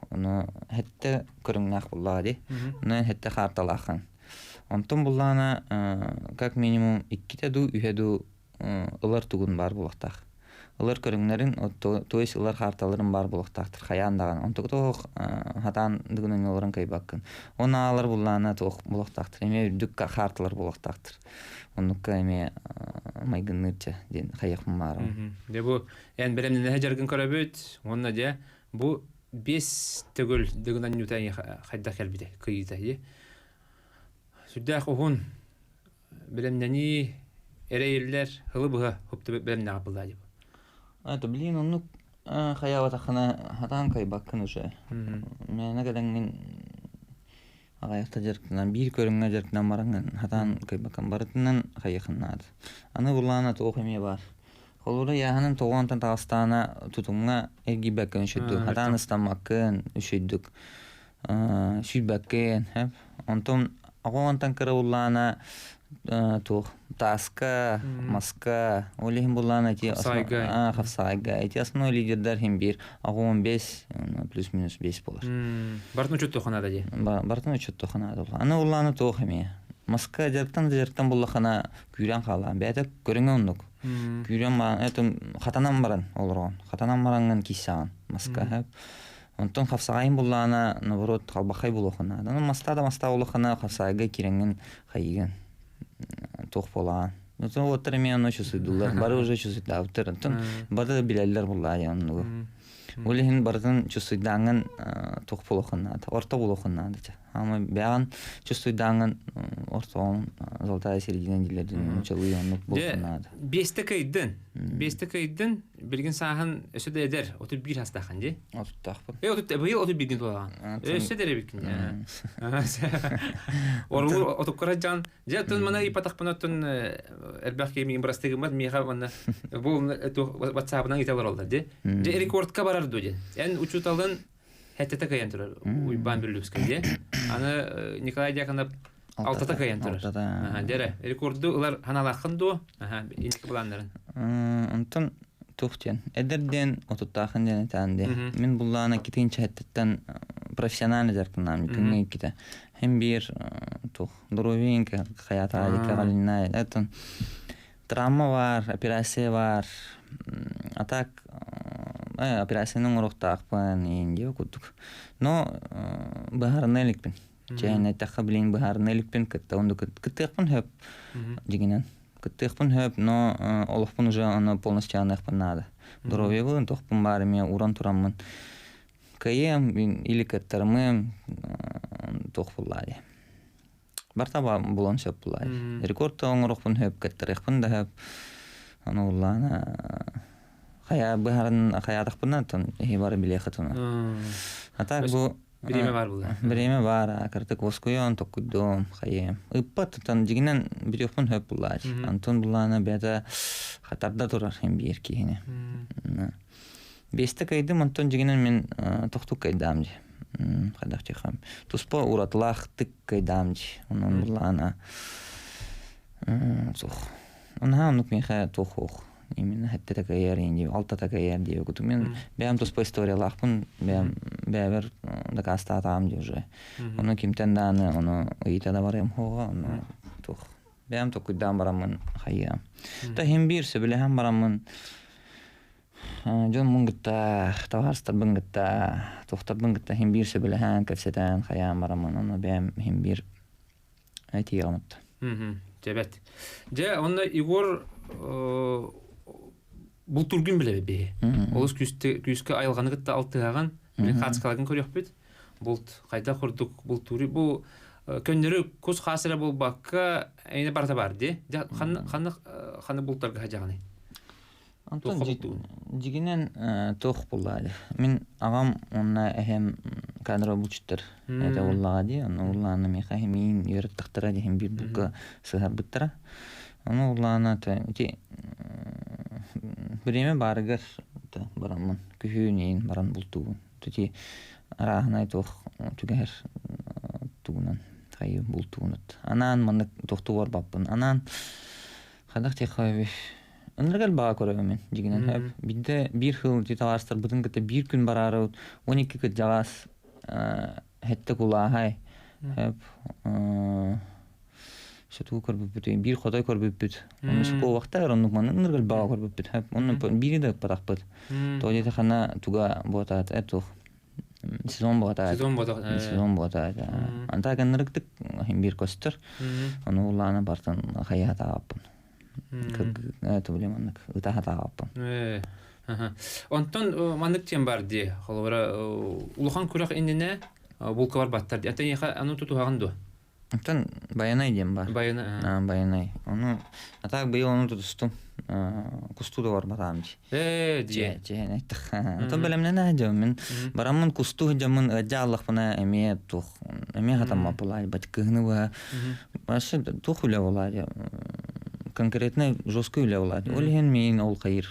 Ону хэттэ көрүҥнээх буллаҕа дии. Ону хэттэ хаарталааххын. Онтон буллаҕына как минимум иккитэ дуу, үһэ дуу ылар тугун баар буолуохтаах. Ылар көрүҥнэрин, то есть ылар хаарталарын баар буолуохтаахтар хайаан даҕаны. Онтукута оһох хатаан дыгын ойууларын кыайбаккын. Оны аалар буллаана туох буолуохтаахтар. Эмиэ үрдүк хаарталар буолуохтаахтар. Оннукка эмиэ майгынныырча диэн хайыахпын баарым. Дьэ бу эн бэлэмнэнэ дьаргын көрөбүт. Уонна дьэ бу биэс төгүл дыгын анньуута хайдах кэлбитэ кыйыыта Сүрдээх уһун бэлэмнэнии эрэйиллэр һылы быһа хупту бэлэмнээх буолла дии. Это блин оннук хайаабатаххына хатаан кайбаккын уже. Мээнэ кэлэҥҥин аҕыйахта дьарыктанан биир көрүҥҥэ дьарыктанан бараҥҥын хатаан кайбаккын барытынан хайыахын наада. Аны булаана туох эмиэ баар. Холобура яһанын тоҕуонтан таҕыстаана тутумҥа эргийбэккин үчүйдүк, хатаан ыстаммаккын үчүйдүк, сүүрбэккин, онтон оҕоҕунтан кыра буллаана туох тааска, маска, ол иһин буллаана ити хапсаҕайга ити основной лидердар иһин биир оҕоҕун бес плюс-минус бес буолар. Бартын учуттуохха наада дии. Бартын учуттуохха наада. Аны уллаана туох эмиэ. Маска дьарыктан дьарыктан буллаххына күүрэн хаалаан. Бэйэтэ көрүҥэ оннук. Күүрэн баран, это хатанан баран олороҕун. Хатанан бараҥҥын киссэҕин маска. Онтон хапсаҕайын буллаана, наоборот, халбахай булуоххун наада. Маста да маста улахана хапсаҕайга киирэҥҥин хайыгын туох буолаҕын. Оттон уоттар эмиэ онно чувствуйдуллар. Бары уже чувствуйдаабыттар. Оттон бары да билэллэр буллаа диэн оннугу. Ол иһин барытын чувствуйдааҥҥын туох буолуоххун наада. Орто буолуоххун наада. Ама бэҕэн чувствуйдааҥҥын ортоҕун золотая середина дииллэр нуучалыы оннук буолуоххун наада. Биэстэ кыйдын. Биэстэ кыйдын. Билигин сааһын өссө да эдэр, 31 саастааххын дии. Отуттаахпын. Э, 30, быйыл 31-гин туолаҕын. Өссө эдэр эбиккин. Орулур отуккара дьан. Дьэ, оттон мана ыйпатахпын оттон элбэх киһи миигин бырастыы гыммат, миэхэ манна бу WhatsApp-ынан ыйта олороллор дии. Дьэ, рекордка барар дуо диэн. Эн учууталын хэттэтэ кыайан турар Уйбаан Бүллүкскэй дии. Аны Николай Дьяконов алтата кыайан турар. Алтата. Дьэрэ, рекорду ылар ханалааххын дуо? Инники планнарын. Онтон туох диэн эдэр диэн отуттаахын диэн этаан диэн. Мин буллаана китин чэһэттиттэн профессионально дьарыктанаам күҥҥэ иккитэ. Хем биир туох здоровье хаята кагалина это травма бар, операция бар. А так операцияны оҥоруохтаахпын иин диэ курдук. Но быһаарына иликпин. Чээн эттэххэ билин быһаарына иликпин кытта онду кыттыахпын хөп дьигинэн. Кыттыахпын хөп, но олохпун уже ону полностью аныахпын наада. Здоровьебын, тохпун баар эмиэ уран тураммын. Кыайыам или кыттарымыам туох буллаа дии. Барта булан сөп буллаа дии. Рекорд оҥоруохпун сөп, кыттарыахпын да сөп. Ону буллаана хайа быһарын хайаатахпына оттон эһи бары билиэххит ону. А так бу Бириэмэ баар буолла. Бириэмэ баар, кырдык воскуйон токкуйдуом хайыам. Ыппат оттон дьигинэн бүтүөхпүн сөп буллаа. Антон буллаана бэйэтэ хатарда турар хин биир киһини. Биэстэ кыайдым, онтон дьигинэн мин тохтук кыайдаам дии. Хайдах диэххэ, туспа уратылаахтык кыайдаам дии. Онон буллаана суох. Онहा оннук миэхэ туох суох. Именно хэттэ кыайар дии, алтата кыайар дии кутум. Мен бэйэм туспа историялаахпын, бэйэм бэйэбэр дакаастаатаам дии уже. Ону кимтэн дааны, ону ыйыта да барыам хоҕо, ону туох. Бэйэм токуйдаан бараммын хайыам. Та хим биир сөбүлэһэн бараммын Дьон кытта, табаарыстарбын кытта, туохтарбын кытта иһин биир сөбүлэһэн, кэпсэтэн, хайаан бараммын, онно бэйэм иһин биир этиэҕим отто. Дьэбэт. Дьэ, онно Егор бултуургун билэбит биһи. Олус күүскэ айылҕаны кытта алтыһаҕын, били хаацкаларын көрүөхпүт. Булт хайдах курдук бултууруй бу көннөрү кус хаас эрэ буолбакка, эйне барыта бар дии. Дьэ, ханна ханна ханна бултарга садьаҕыный? Онтон дьигинэн туох буоллаа дии. Мин аҕам уонна эһэм кадровый булчуттар этэ буоллаҕа дии. Онно улаана миэхэ эһэмиин үөрэттахтара диһин биир булка сыһарбыттара. Ону улаана ити бириэмэ баарыгар бараммын күһүн иин баран бултуубун. Ити арааһынай туох түгэһэр тугунан хайыы бултуунут. Анаан маннык туохтуу барбаппын. Анаан хайдах диэххэ Ынырык элбэҕи көрөбүн мин дьиҥинэн сөп. Биирдэ биир сыл ити табаарыстарбытын кытта биир күн бараарыбыт 12 кырдьаҕас сэттэ кулааһай сөп сотуу көрбүппүт биир хотой көрбүппүт онно сокуобахтар оннук манна ынырык элбэҕи көрбүппүт сөп онно биири да ыппатахпыт тоҕо диэтэххинэ туга буотаат э туох сезон буотаат сезон буотах сезон буотаат антаа ынырыктык биир көстөр ону улаана бартан хайаатаабаппын Кыргы маннык ыта сатаабаппын. Онтон маннык диэн бар дии. Холобура, улахан күрэх иннинэ булка барбаттар дии. Антон эйиэхэ аны тутуһаҕын дуо? Онтон Байанай диэн бар. Байанай. Байанай. Ону а так быйыл ону тутустум. Кустуу да барбатаам дии. Ээ дии. Чээн эттэх. Онтон бэлэмнэнэ дьон мин бараммын кустуу дьоммун ыадьа аллахпына эмиэ туох эмиэ хатаммат булаай бат кыһыны быһа Вообще туох үлэ буолаары конкретно жесткий үлэ буолаары. Ол иһин миин ол хайыр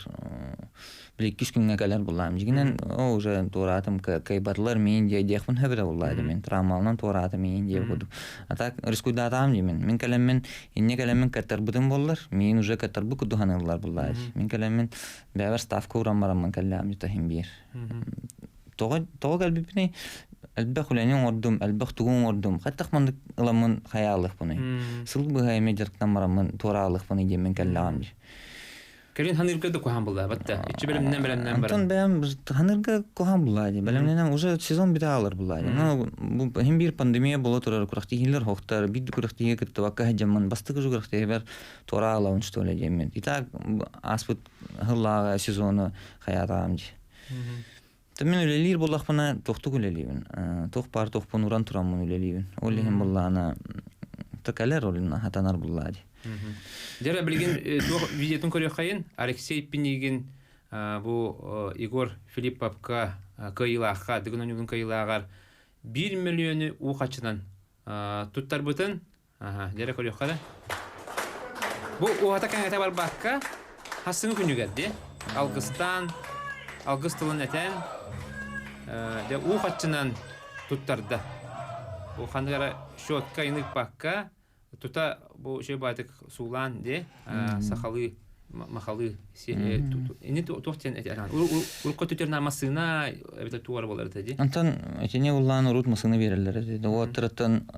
били иккис күҥҥэ кэлэр буллаам. Дьигинэн о уже туораатым кайбарлар миин диэ диэхпин хөбүрэ буллаады мин травмалынан туораатым миин диэ курдук. А так рискуйдаатаам дии мин. Мин кэлэммин инне кэлэммин каттарбытым боллар. Миин уже каттарбыт курдук ханыыллар буллаады. Мин кэлэммин бэйэбэр ставка уран бараммын кэллэм дьутахин биир. Тоҕо тоҕо кэлбиппиний? Элбэх үлэни оҥордум, элбэх тугу оҥордум. Хайдах маннык ыламмын хайаалыахпыный? Сыл быһа эмиэ дьарыктан бараммын туораалыахпыный диэммин кэллэҕим дии. Кэлин ханырга да куһаан булла батта. Иччи бэлэмнэн бэлэмнэн баран. Антон бэйэм ханырга куһаан булла ди. Бэлэмнэнэн уже сезон бүтэ аалар булла ди. Ну бу хим бир пандемия була турар күрэхтиһиилэр хохтар бир күрэхтиһиигэ кыттыбакка сылдьаммын бастакы уже күрэхтиһибэр туора аалабын что ли диэммин. И так ааспыт сыллааҕы сезону хайаатаҕым дии. Мен үлэлиир буоллахпына туохтук үлэлиибин. Туох баар туохпун уран тураммын үлэлиибин. Ол иһин буллаана кэлэр ол хатанар буллаа дии. Дьэ билигин туох видеотун көрүөххэйин Алексей Пинигин бу Егор Филипповка кыайыылаахха Дыгын оонньуутун кыайыылааҕар 1 мөлүйүөнү уу хаччынан туттарбытын дьэ көрүөххэ эрэ. Бу уһата кэҥэтэ барбакка хассыҥы күнүгэр дии алгыстаан алгыс тылын этэн дьэ уу хаччынан туттарда. Бу ханнык эрэ счетка ыйыппакка тута бу үчүгэй баайтык суулаан дии сахалыы махалыы ини туох диэн этэр урукку түтэр массыына эбэтэр туора буолар этэ дии Антон итини улаан урут массыына биэрэллэр этэ уоттарыттан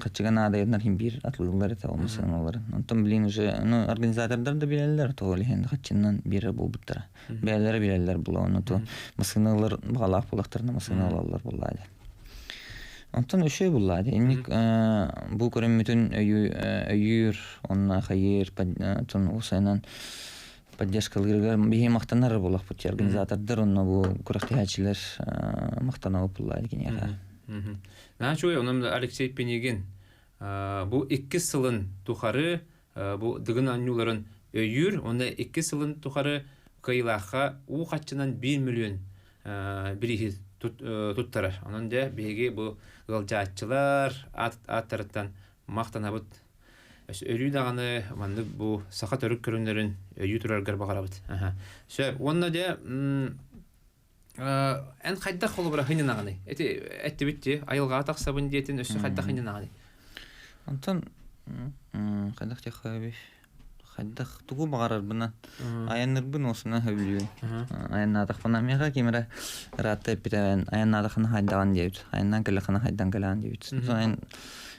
хаччыга наадайыннар хин биир атлыыллар этэ ол массыыналарын онтон билин уже ну организатордар да билэллэр тоҕо иһин хаччыннан биэрэр буолбуттара бэйэлэрэ билэллэр була ону то массыыналар баҕалаах буоллахтарына массыына ылаллар буоллаа дии Онтон үчүгэй буллаа дии. Инник бу көрүммүтүн өйүүр, онно хайыыр, оттон уусайынан поддержкалыырыгар биһи махтанар буолахпыт организатордар онно бу күрэхтэһээччилэр махтанабыт буллаа дии киниэхэ. Наһаа үчүгэй, онон Алексей Пинигин бу иккис сылын тухары бу Дыгын оонньууларын өйүүр, уонна иккис сылын тухары кыайыылаахха уу хаччынан 1 миллион бирииһи туттарар. Онон дьэ биһиги бу ыалдьааччылар ааттарыттан махтанабыт. Өрүү даҕаны маннык бу саха төрүт көрүҥнэрин өйүү тураргар баҕарабыт. Сөп. Уонна дьэ эн хайдах холобура хыньынаҕыный? Эти эттибит дии, айылҕаҕа тахсабын диэтин өссө хайдах хыньынаҕыный? Онтон хайдах диэххэ хайдах тугу баҕарарбынан айаннырбын уосуна сөбүлүүбүн. Айаннаатахпына миэхэ ким эрэ ыраатта эппитэ айаннаатаххына хайдаҕын диэбит. Айаннаан кэллэххинэ хайдан кэлэҕин диэбит.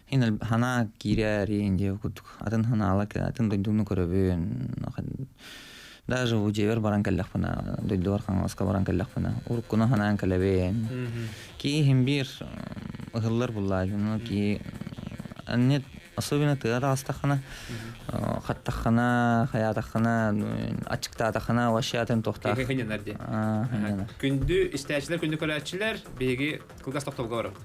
Хин ханаа киирээриин диэбит курдук. Атын ханаала атын дойдуну көрөбүн. Даже бу дьиэбэр баран кэллэхпинэ, дойдубар Хаҥаласка баран кэллэхпинэ, уруккуну санаан кэлэбин. Киһим биир ыһыллар буллааччы, киһи нет, особенно тыа таҕыстаххына, хаттаххына, хайаатаххына, аччыктаатаххына вообще атын туохтаах. Күндү истээччилэр, күндү көрөөччүлэр, биһиги кылгас тохтобулга барабыт.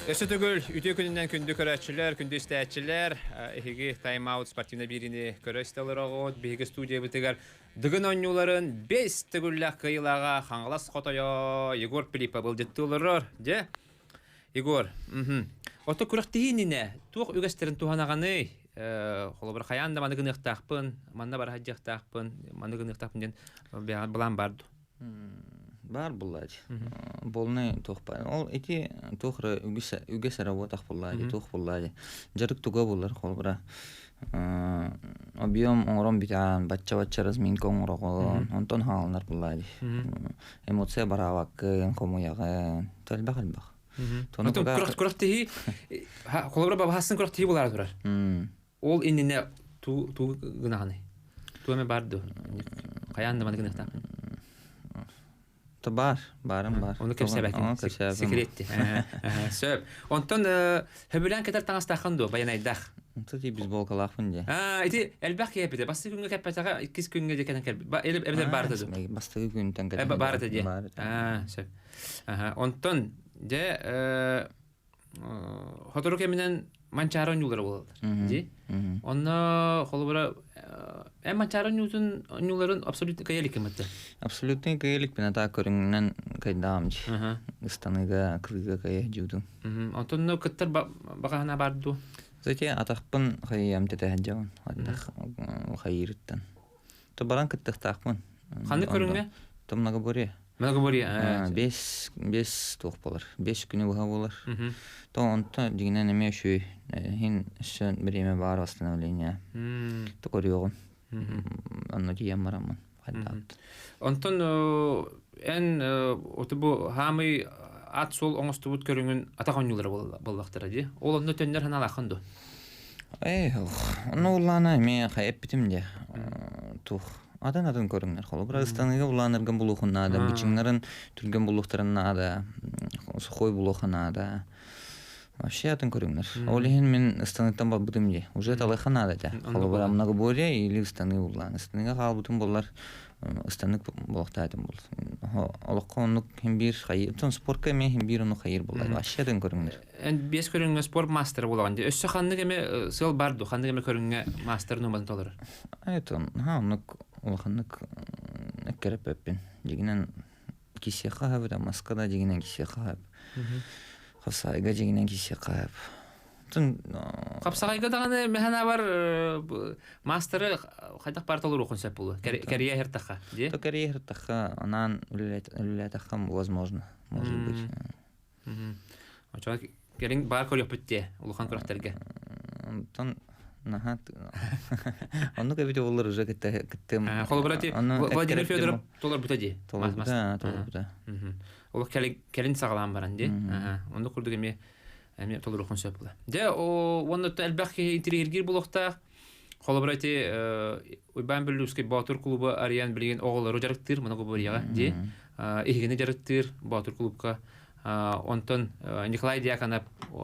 Өссө төгүл үтүө күнүнэн күндү көрөөччүлэр, күндү истээччилэр, эһиги тайм-аут спортивнай биэриини көрө истэ олороҕут. Биһиги студиябытыгар Дыгын оонньууларын бэс төгүллээх кыайыылааҕа Хаҥалас хотойо Егор Пилипов былдьыттыы олорор. Дьэ, Егор, Ото күрэхтэһии иннинэ туох үгэстэрин туһанаҕыный? Холобура, хайаан да маны гыныахтаахпын, манна бара сылдьыахтаахпын, маны гыныахтаахпын диэн былаан баар дуо? Баар буллаачы. Полный туох баар. Ол ити туох эрэ үгүс үгэс эрэ буотах буллаачы, туох буллаачы. Дьарык туга буллар холобура. Объем оҥорон бүтэн, бачча-бачча разминка оҥороҕун, онтон хаалынар буллаачы. Эмоция бараабаккын, хомуйаҕын, элбэх элбэх. Тону күрэхтэһии холобура бабаһасын күрэхтэһии буолаары турар. Ол иннинэ туу туу гынаҕыный? Туу эмэ бар дуо? Хайаан да маны гыныахтаахпын. То бар, барым бар. Ону кэпсээбэтин. Секретти. Сөп. Онтон хөбүлээн кэтэр таҥастааххын дуо, байанайдаах? Онто ти бейсболкалаахпын дии. Аа, ити элбэх киһи эппитэ. Бастакы күҥҥэ кэппэтэҕэ, иккис күҥҥэ дьэ кэлэн кэлбит. Эбэтэр баарыта дуо? Бастакы күнтэн кэлэн. Баарыта дии. Аа, сөп. Онтон дьэ сотору кэминэн Манчаары оонньуулара буолаллар. Дии. Онно холобура эн Манчаары оонньуутун оонньууларын абсолютно кыайа иликкин бытты. Абсолютно кыайа иликпин атаа көрүҥүнэн кыайдаҕым дии. Ыстаныыга, кылыыга кыайа дьуутум. Онтон кыттар баҕаһына бар дуу? Кстати, атахпын хайыам тэтэһэдьэбин. Атах хайыырыттан. То баран кыттыахтаахпын. Ханнык көрүҥҥэ? То многоборье. Многоборье. Бес бес туох буолар. Бес күнү быһа буолар. То онто дьиҥинэн эмиэ үчүгэй. Иһин өссө бириэмэ баар восстановление. То көрүөҕүм. Онно тиийэн бараммын. Хайдаат. Онтон эн оту бу хаамый ат суол оҥостубут көрүҥүн атах оонньуулара буоллахтара дии. Ол онно төннөр ханаалааххын дуо? Эй, онно улаана эмиэ хайаппитим дии. Тух атын-атын көрүҥнэр. Холобура, ыстаныыга улаанаргын булуохун наада, бычыҥнарын түргэн булуохтарын наада, сухой булуохха наада. Вообще атын көрүҥнэр. Ол иһин мин ыстаныыттан барбытым дии. Уже талыахха наада этэ. Холобура, многоборье или ыстаныы буллаан. Ыстаныыга хаалбытым буоллар, ыстанык буолуохтаатым буол. Олоххо оннук хин биир хайыр. Оттон спортка эмиэ хин биир оннук хайыр буолар. Вообще атын көрүҥнэр. Эн биэс көрүҥҥэ спорт мастера буолаҕын дии. Өссө ханнык эмэ сыал бар дуу? Ханнык эмэ көрүҥҥэ мастер нуоматын толорор? Это, оннук улаханнык эккэрэппэппин. Дьигинэн кисиэхэ хаһабыт, маска да дьигинэн кисиэхэ хаһаб. Хапсаайга дьигинэн кисиэхэ хаһаб. Тун Хапсаҕайга даҕаны мэһэнабар мастеры хайдах бар толоруохун сөп буолуо. Кэрийэ хертаха, дии? То кэрийэ хертаха, анаан үлэлээтэххэ возможно, может быть. Очо кэлин баар көрүөхпүт дии, улахан күрэхтэргэ. Онтон наһаа оннук эбит буоллар уже кыттым. Холобура ти Владимир Федоров толорбута дии. Толорбута, толорбута. Ол кэлин саҕалаан баран дии. Оннук курдук эмиэ эмиэ толоруохун сөп була. Дьэ, уонна элбэх киһи интириэһиргиир буолуохтаах. Холобура ити Уйбаан Бүллүүскэй Боотур клуба арыйан билигин оҕолору дьарыктыыр, многоборьеҕа дии. Иһигини дьарыктыыр Боотур клубка. Онтон Николай Дьяконов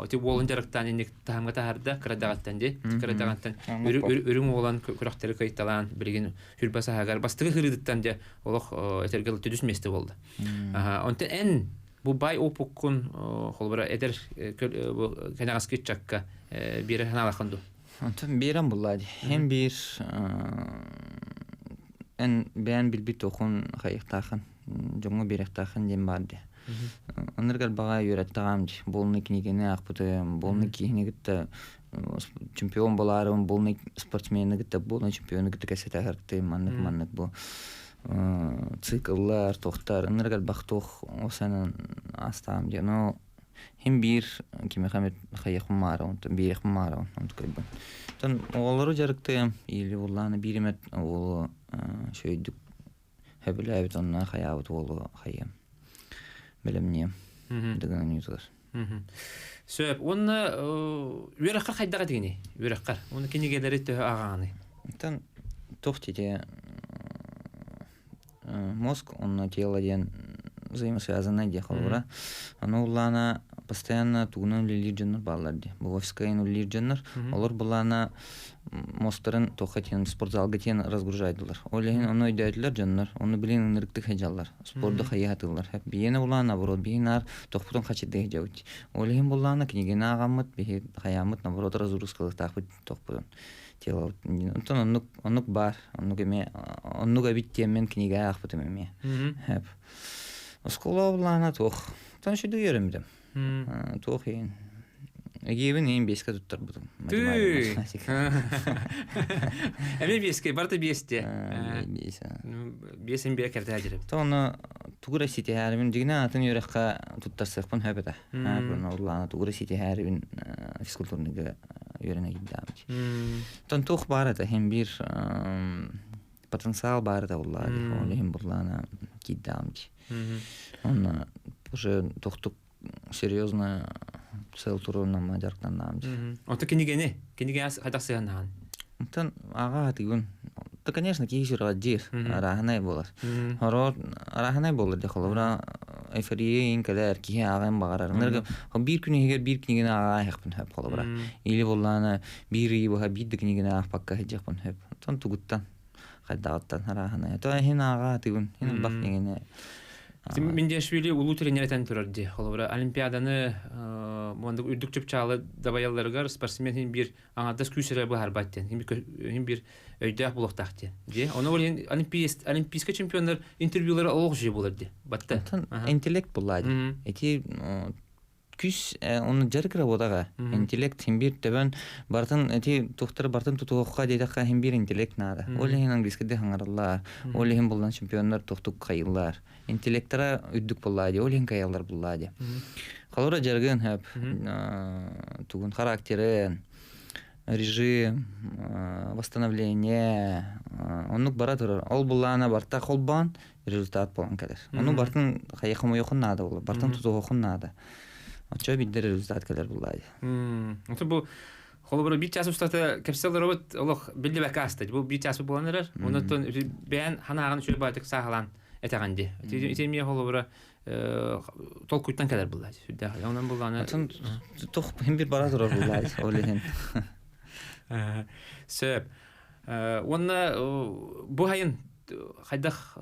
ти уолун дьарыктаан инник таһымга таһаарда кырадаҕаттан дии. Кырадаҕаттан үрүҥ уолан күрэхтэри кыйталаан билигин хүрбэ саһагар бастакы хырыытыттан дьэ олох этэргэ түдүс миэстэ буолла. Онтон эн бу бай опуккун холобура эдэр кэнэҕэски ыччакка биэрэ санаалаххын дуу? Онтон биэрэн буллаа дии. Эн биир эн бэйэн билбит туохун хайыахтаахын, дьоҥҥо биэриэхтаахын диэн баар дии. Оннук элбэҕи үөрэттэҕим дии. Буолунай кинигэни аахпытым, буолунай киһини кытта чемпион буолаарым, буолунай спортсмены кытта, буолунай чемпиону кытта кэпсэтэ сырыттым, маннык-маннык бу цикллар, туохтар, ынырык элбэх туох осанан астаам диэн. Но хим биир кимиэхэ эмит хайыахпын маара, онтон биэриэхпин маара, онтук көрбүн. Оттон оҕолору дьарыктыам, или буллааны биир эмэт уолу үчүгэйдик сөбүлээбит онно хайаабыт уолу хайыам. Бэлэмниэм. Дыгын оонньуутугар. Сөп. Уонна үөрэххэр хайдах этигиний? Үөрэххэр. Уонна кинигэлэри төһө ааҕаҕыный? Оттон туох диэтэ мозг, онно тело диэн взаимосвязанное диэх холобура. Аны улаана постоянно тугунан үлэлиир дьоннор бааллар дии. Бу офискайын үлэлиир дьоннор, олор былаана мозгтарын туохха тиэн спортзалга тиэн разгружайдылар. Ол иһин ону өйдөөтүлэр дьоннор, ону билин ынырыктык сылдьаллар. Спорду хайа сатыыллар. Биһиэнэ булаан наоборот, биһи наар тохпутун хачырдыы сылдьабыт. Ол иһин буллаана кинигини ааҕаммыт, биһи хайааммыт наоборот разгрузкалыктаахпыт тохпутун. Тело онтон оннук оннук баар, оннук эмиэ оннук эбит диэммин кинигэ аахпытым эмиэ. Хэп. Оскуола булаана туох. Тон сүдү үөрэммитим. Туох иһин. Эгиэбин иһин биэскэ туттарбытым. Тыы. Эмиэ биэскэ, барыта биэсте. Биэс. Биэсин биэ кэртээ дьирим. Тону тугура ситиһээрибин дьигинэ атын үөрэххэ туттарсыахпын хөп этэ. Урлаана тугура ситиһээрибин физкультурныйга үөрэнэ киирдээмит. Тон туох баар этэ хин биир потенциал баар этэ буллаа ол иһин буллаана киирдээмит. Онно уже тохтук серьезно сыл туруунама дьарыктаннаам дии. Ото кинигэни, кинигэ хайдах сыһаннахан? Онтон аҕа атыгын. Да, конечно, киһи сүрэҕэ диир, арааһынай буолар. Хороор арааһынай буолар дии холобура эйфория иин кэлэр, киһи ааҕыан баҕарар. Ынырык биир күн иһигэр биир кинигэни ааҕа иһэхпин сөп холобура. Или буоллаана биир ый быһа биир да кинигэни аахпакка сылдьыахпын сөп. Оттон тугуттан хайдаҕыттан арааһынай. То иһин ааҕа атыгын, иһин элбэх кинигэни Миндиашвили улуу тренер этэн турар дии. Холобура, Олимпиаданы мундук үрдүк чыпчаалы дабайалларыгар спортсмен хин биир аҥардас күүс эрэ быһаарбат диэн, хин биир өйдөөх булуохтаах диэн. Дии. Ону ол иһин олимпийскай чемпионнар интервьюлара олох үчүгэй буолар дии. Батта. Интеллект буллаа дии. Ити күс оны дьарык работаҕа интеллект хин биир төбөн барытын эти тухтары барытын тутуохха диэтэххэ хин биир интеллект наада ол иһин английскайда хаҥараллар ол иһин буллан чемпионнар тохтук хайыллар интеллектара үрдүк буллаа дии ол иһин кайаллар буллаа дии холобура дьарыгын хөп тугун характерын. Режим, восстановление, оннук бара турар. Ол буллаана барта холбоон результат буолан кэлэр. Ону бартын хайахымойохун наада буолар, бартын тутуһуохун наада. Оччо бидде результат кэлэр буллаа. Ото бу холобура бир час устата кэпсэл робот олох биллибэккэ ааста. Бу бир час буолан эрэр. Онон бэйэн ханааҕын үчүгэй баатык сааһылаан этэҕин дии. Ити эмиэ холобура толкуйтан кэлэр буллаа. Сүрдээх. Онон буллааны Атын тух хим бир бара турар буллаа ол иһин. Сөп. Уонна бу хайын хайдах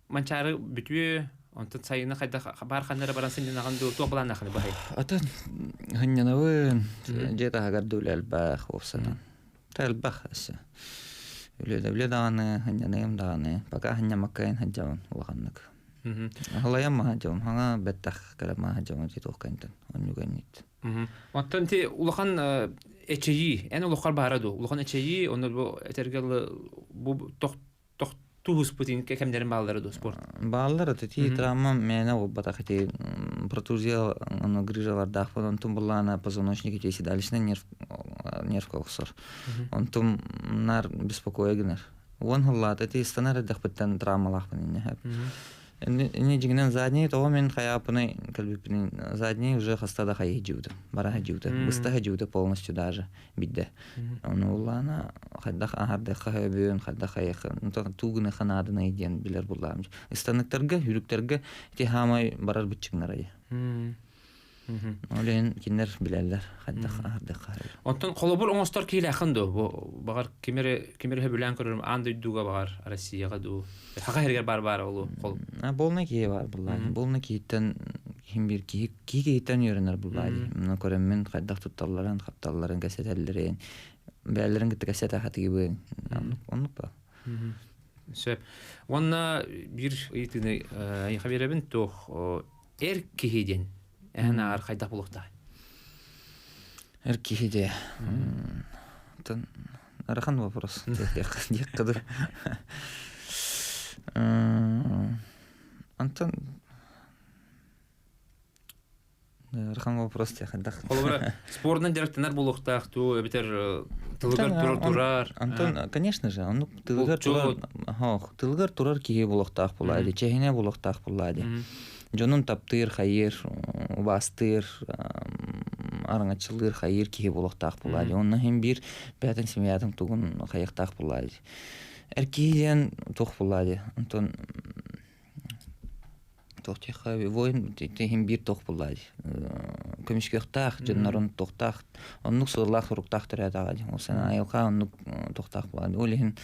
Манчаары бүтүө, онтон сайыны хайдах баар ханна эрэ баран сынньанаҕын дуу, туох былааннааххыный бу хайын? Атын сынньанабын, дьиэ таһыгар да үлэ элбэх уопсанан. Та элбэх өссө. Үлэ үлэ даҕаны, сынньаныым даҕаны. Пока сынньаммаккайын сылдьабын улаханнык. Аһылайан маһа дьабын, хаҥа бэттэх кэлэ маһа дьабын ити туох кэнтэн, оннук эннит. Оттон ти улахан эчэйии, эн олоххор баара дуу? Улахан эчэйии, онно бу этэргэ бу тох тохтууспут кэмнэрин бааллара дуо спорт? Бааллар это ти травма мээнэ буолбатах ити протрузия ону грыжалардаахпын онтум буллаана позвоночник ити седалищный нерв нервка охсор онтум нар беспокоя гынар уон хыллаата ити ыстанар эрдэхпиттэн травмалаахпын инне Ини дьиҥинэн задний тоҕо мин хайааппыный кэлбиппиний задний уже хаста да хайыы дьиубутум бараһа дьиубута быстаһа дьиубута полностью даже бидде ону улаана хайдах аһардыахха хөбүн хайдах хайыахха туу гыныахха наадыный диэн билэр буллаам ыстаныктарга хүрүктэргэ ити хаамай барар быччыҥнарай Ол иһин кинилэр билэллэр хайдах аһардыахха Онтон холобур оҥостор киһилээххин дуо? Бу баҕар ким эрэ ким эрэ сөбүлээн көрөрүм аан дойдуга баҕар Россияҕа дуу Саха сиригэр баар баар олу хол. Буолна киһи баар буллаа. Буолна киһиттэн ким бир киһи киһи киһиттэн үөрэнэр буллаа дии. Мына көрөммүн хайдах тутталларын, хапталларын кэсэтэллэрин, бэйэлэрин кытта кэсэтэ хатыыбын. Оннук оннук ба. Сөп. Уонна биир ыйытыыны эйиэхэ биэрэбин туох эр киһи диэн эһэн ааҕар хайдах булуохтаах? Эр киһи диэ. Тон ыарахан вопрос диэххэ дуу. Антон ыарахан вопрос диэххэ Холобура, спордунан дьарыктанар буолуохтаах дуу, эбэтэр тылыгар турар турар. Антон, конечно же, оннук тылыгар турар, тылыгар турар киһи буолуохтаах буолаа дии, чэһинэ буолуохтаах буолаа дии. Дьонун таптыыр, хайыыр, убаастыыр, араҥаччылыыр, хайыыр киһи буолуохтаах буолаа дии. Онно иһин биир бэйэтин семьятын тугун хайыахтаах буолаа дии. Эр киһи диэн туох буолаа дии. Онтон туох диэххэ воин иһин биир туох буолаа дии. Көмүскүөхтээх, дьоннорун туохтаах, оннук сыаллаах-соруктаах төрөөтөҕө дии. Ол сана айылҕа оннук туохтаах буолаа дии. Ол иһин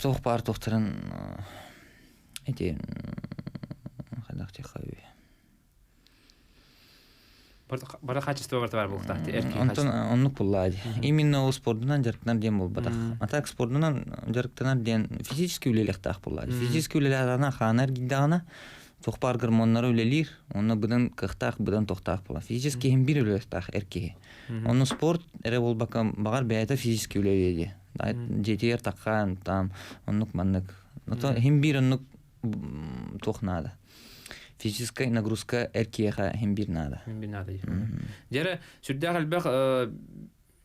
туох баар туохтарын Ити хайдах диэххэ Бары качество барыта баар буолуохтаах эр киһи Онтон оннук буллаа дии. Именно ол спордунан дьарыктанар диэн буолбатах. А так спордунан дьарыктанар диэн физически үлэлиэхтээх буллаа дии. Физически үлэлээтэҕинэ хаана эргийдэҕинэ туох баар гормоннара үлэлиир, онно быдан кыахтаах, быдан тохтоох буолар. Физически иһин биир үлэлиэхтээх эр киһи. Онно спорт эрэ буолбакка, баҕар бэйэтэ физически үлэлиэ дии. Дьиэтигэр таххан, там оннук маннык. Ото иһин биир оннук туох наада. Физическая нагрузка эр киһиэхэ иһин биир наада. Иһин биир наада. Дьэрэ сүрдээх элбэх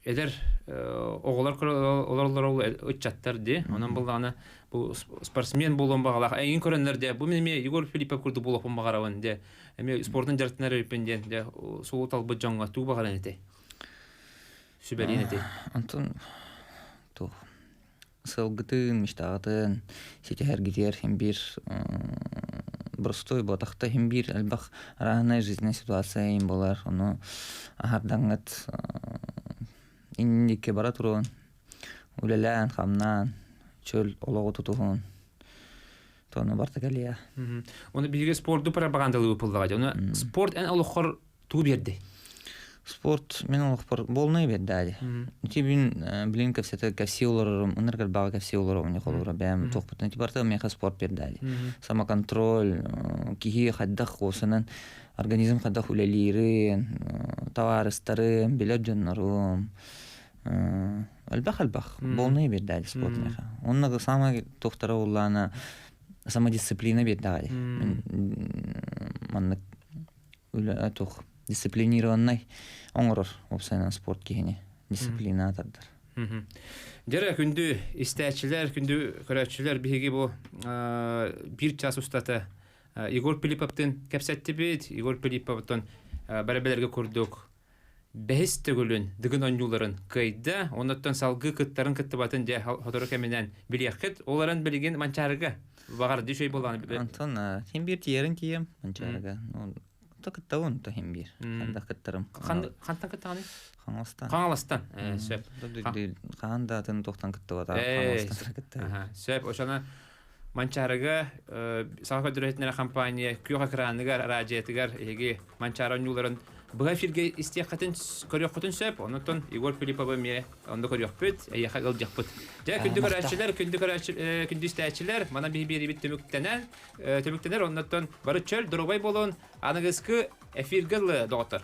эдэр оҕолор олороллор ыччаттар дии. Онон буллаҕына бу спортсмен буолуон баҕалаах. Эйигин көрөннөр дьэ бу мин эмиэ Егор Филиппов курдук буолуохпун баҕарабын дьэ. Эмиэ спортун дьарыктанар эбиппин диэн дьэ суолу талбыт дьоҥҥо тугу баҕаран этэй? Сүбэлиэн этэй? Онтон туох сылгытын, мечтаҕытын ситиһэргитигэр син биир боростуой буотахта син биир элбэх арааһынай жизненная ситуация иин буолар. Ону аһардаҥҥыт инникки бара туруон, үлэлээн, хамнаан, чөл олоҕу тутуһун. Тону барта кэлиэ. Оны биһиги спорду пропагандалыы ыпыллаҕа. Оны спорт эн олоххор тугу биэрдэй? Спорт мин олохпор буолунай биэрдээди. Ити бин билин кэпсэтэ кэпсии олорорум, ыныр кэлбаҕа кэпсии олорорум не холобура бэйэм туохпутун ити барыта миэхэ спорт биэрдээди. Самоконтроль, киһи хайдах куосанан организм хайдах үлэлиирин, табаарыстарым, билэр дьоннорум, элбэх-элбэх буолунай биэрдээди спорт миэхэ. Онно самай туохтара уллаана самодисциплина биэрдэҕэ. Маннык үлэ туох. Дисциплинированный оҥорор уопсайынан спорт киһини дисциплина тардар. Дьэрэ күндү истээччилэр, күндү көрөөччүлэр биһиги бу биир час устата Егор Пилиповтын кэпсэттибит. Егор Пилиповтан бэрэ-бэлэргэ курдук бэһис төгүлүн Дыгын оонньууларын кыайда. Оннуттан салгыы кыттарын кыттыбатын дьэ сотору кэминэн билиэххит. Ол эрэн билигин Манчаарыга баҕар дьүшөй буолааны. Антон син биир тиийэрин тиийэм Манчаарыга. То кыттабын то хин биир. Ханда кыттарым. Хантан кыттаҕыный? Хаҥаластан. Хаҥаластан. Сөп. Хаан да атын тохтан кыттыбата. Хаҥаластан кыттар. Сөп. Ошона Манчаарыга Саха көрдөрөһүтүнэрэ компания күөх экраныгар, араадьыйатыгар эһиги Манчаары оонньууларын быһа эфиргэ истиэххитин, көрүөххүтүн сөп. Онтон Егор Филипповы эмиэ онно көрүөхпүт, эйиэхэ ыалдьыахпыт. Дьэ, күндү көрөөччүлэр, күндү көрөөччү, күндү истээччилэр, манан биһи биэриибит түмүктэнэн, түмүктэнэр. Оннуттан бары чөл, доруобай буолун. Аныгыскы эфиргэ ылы, доҕоттор.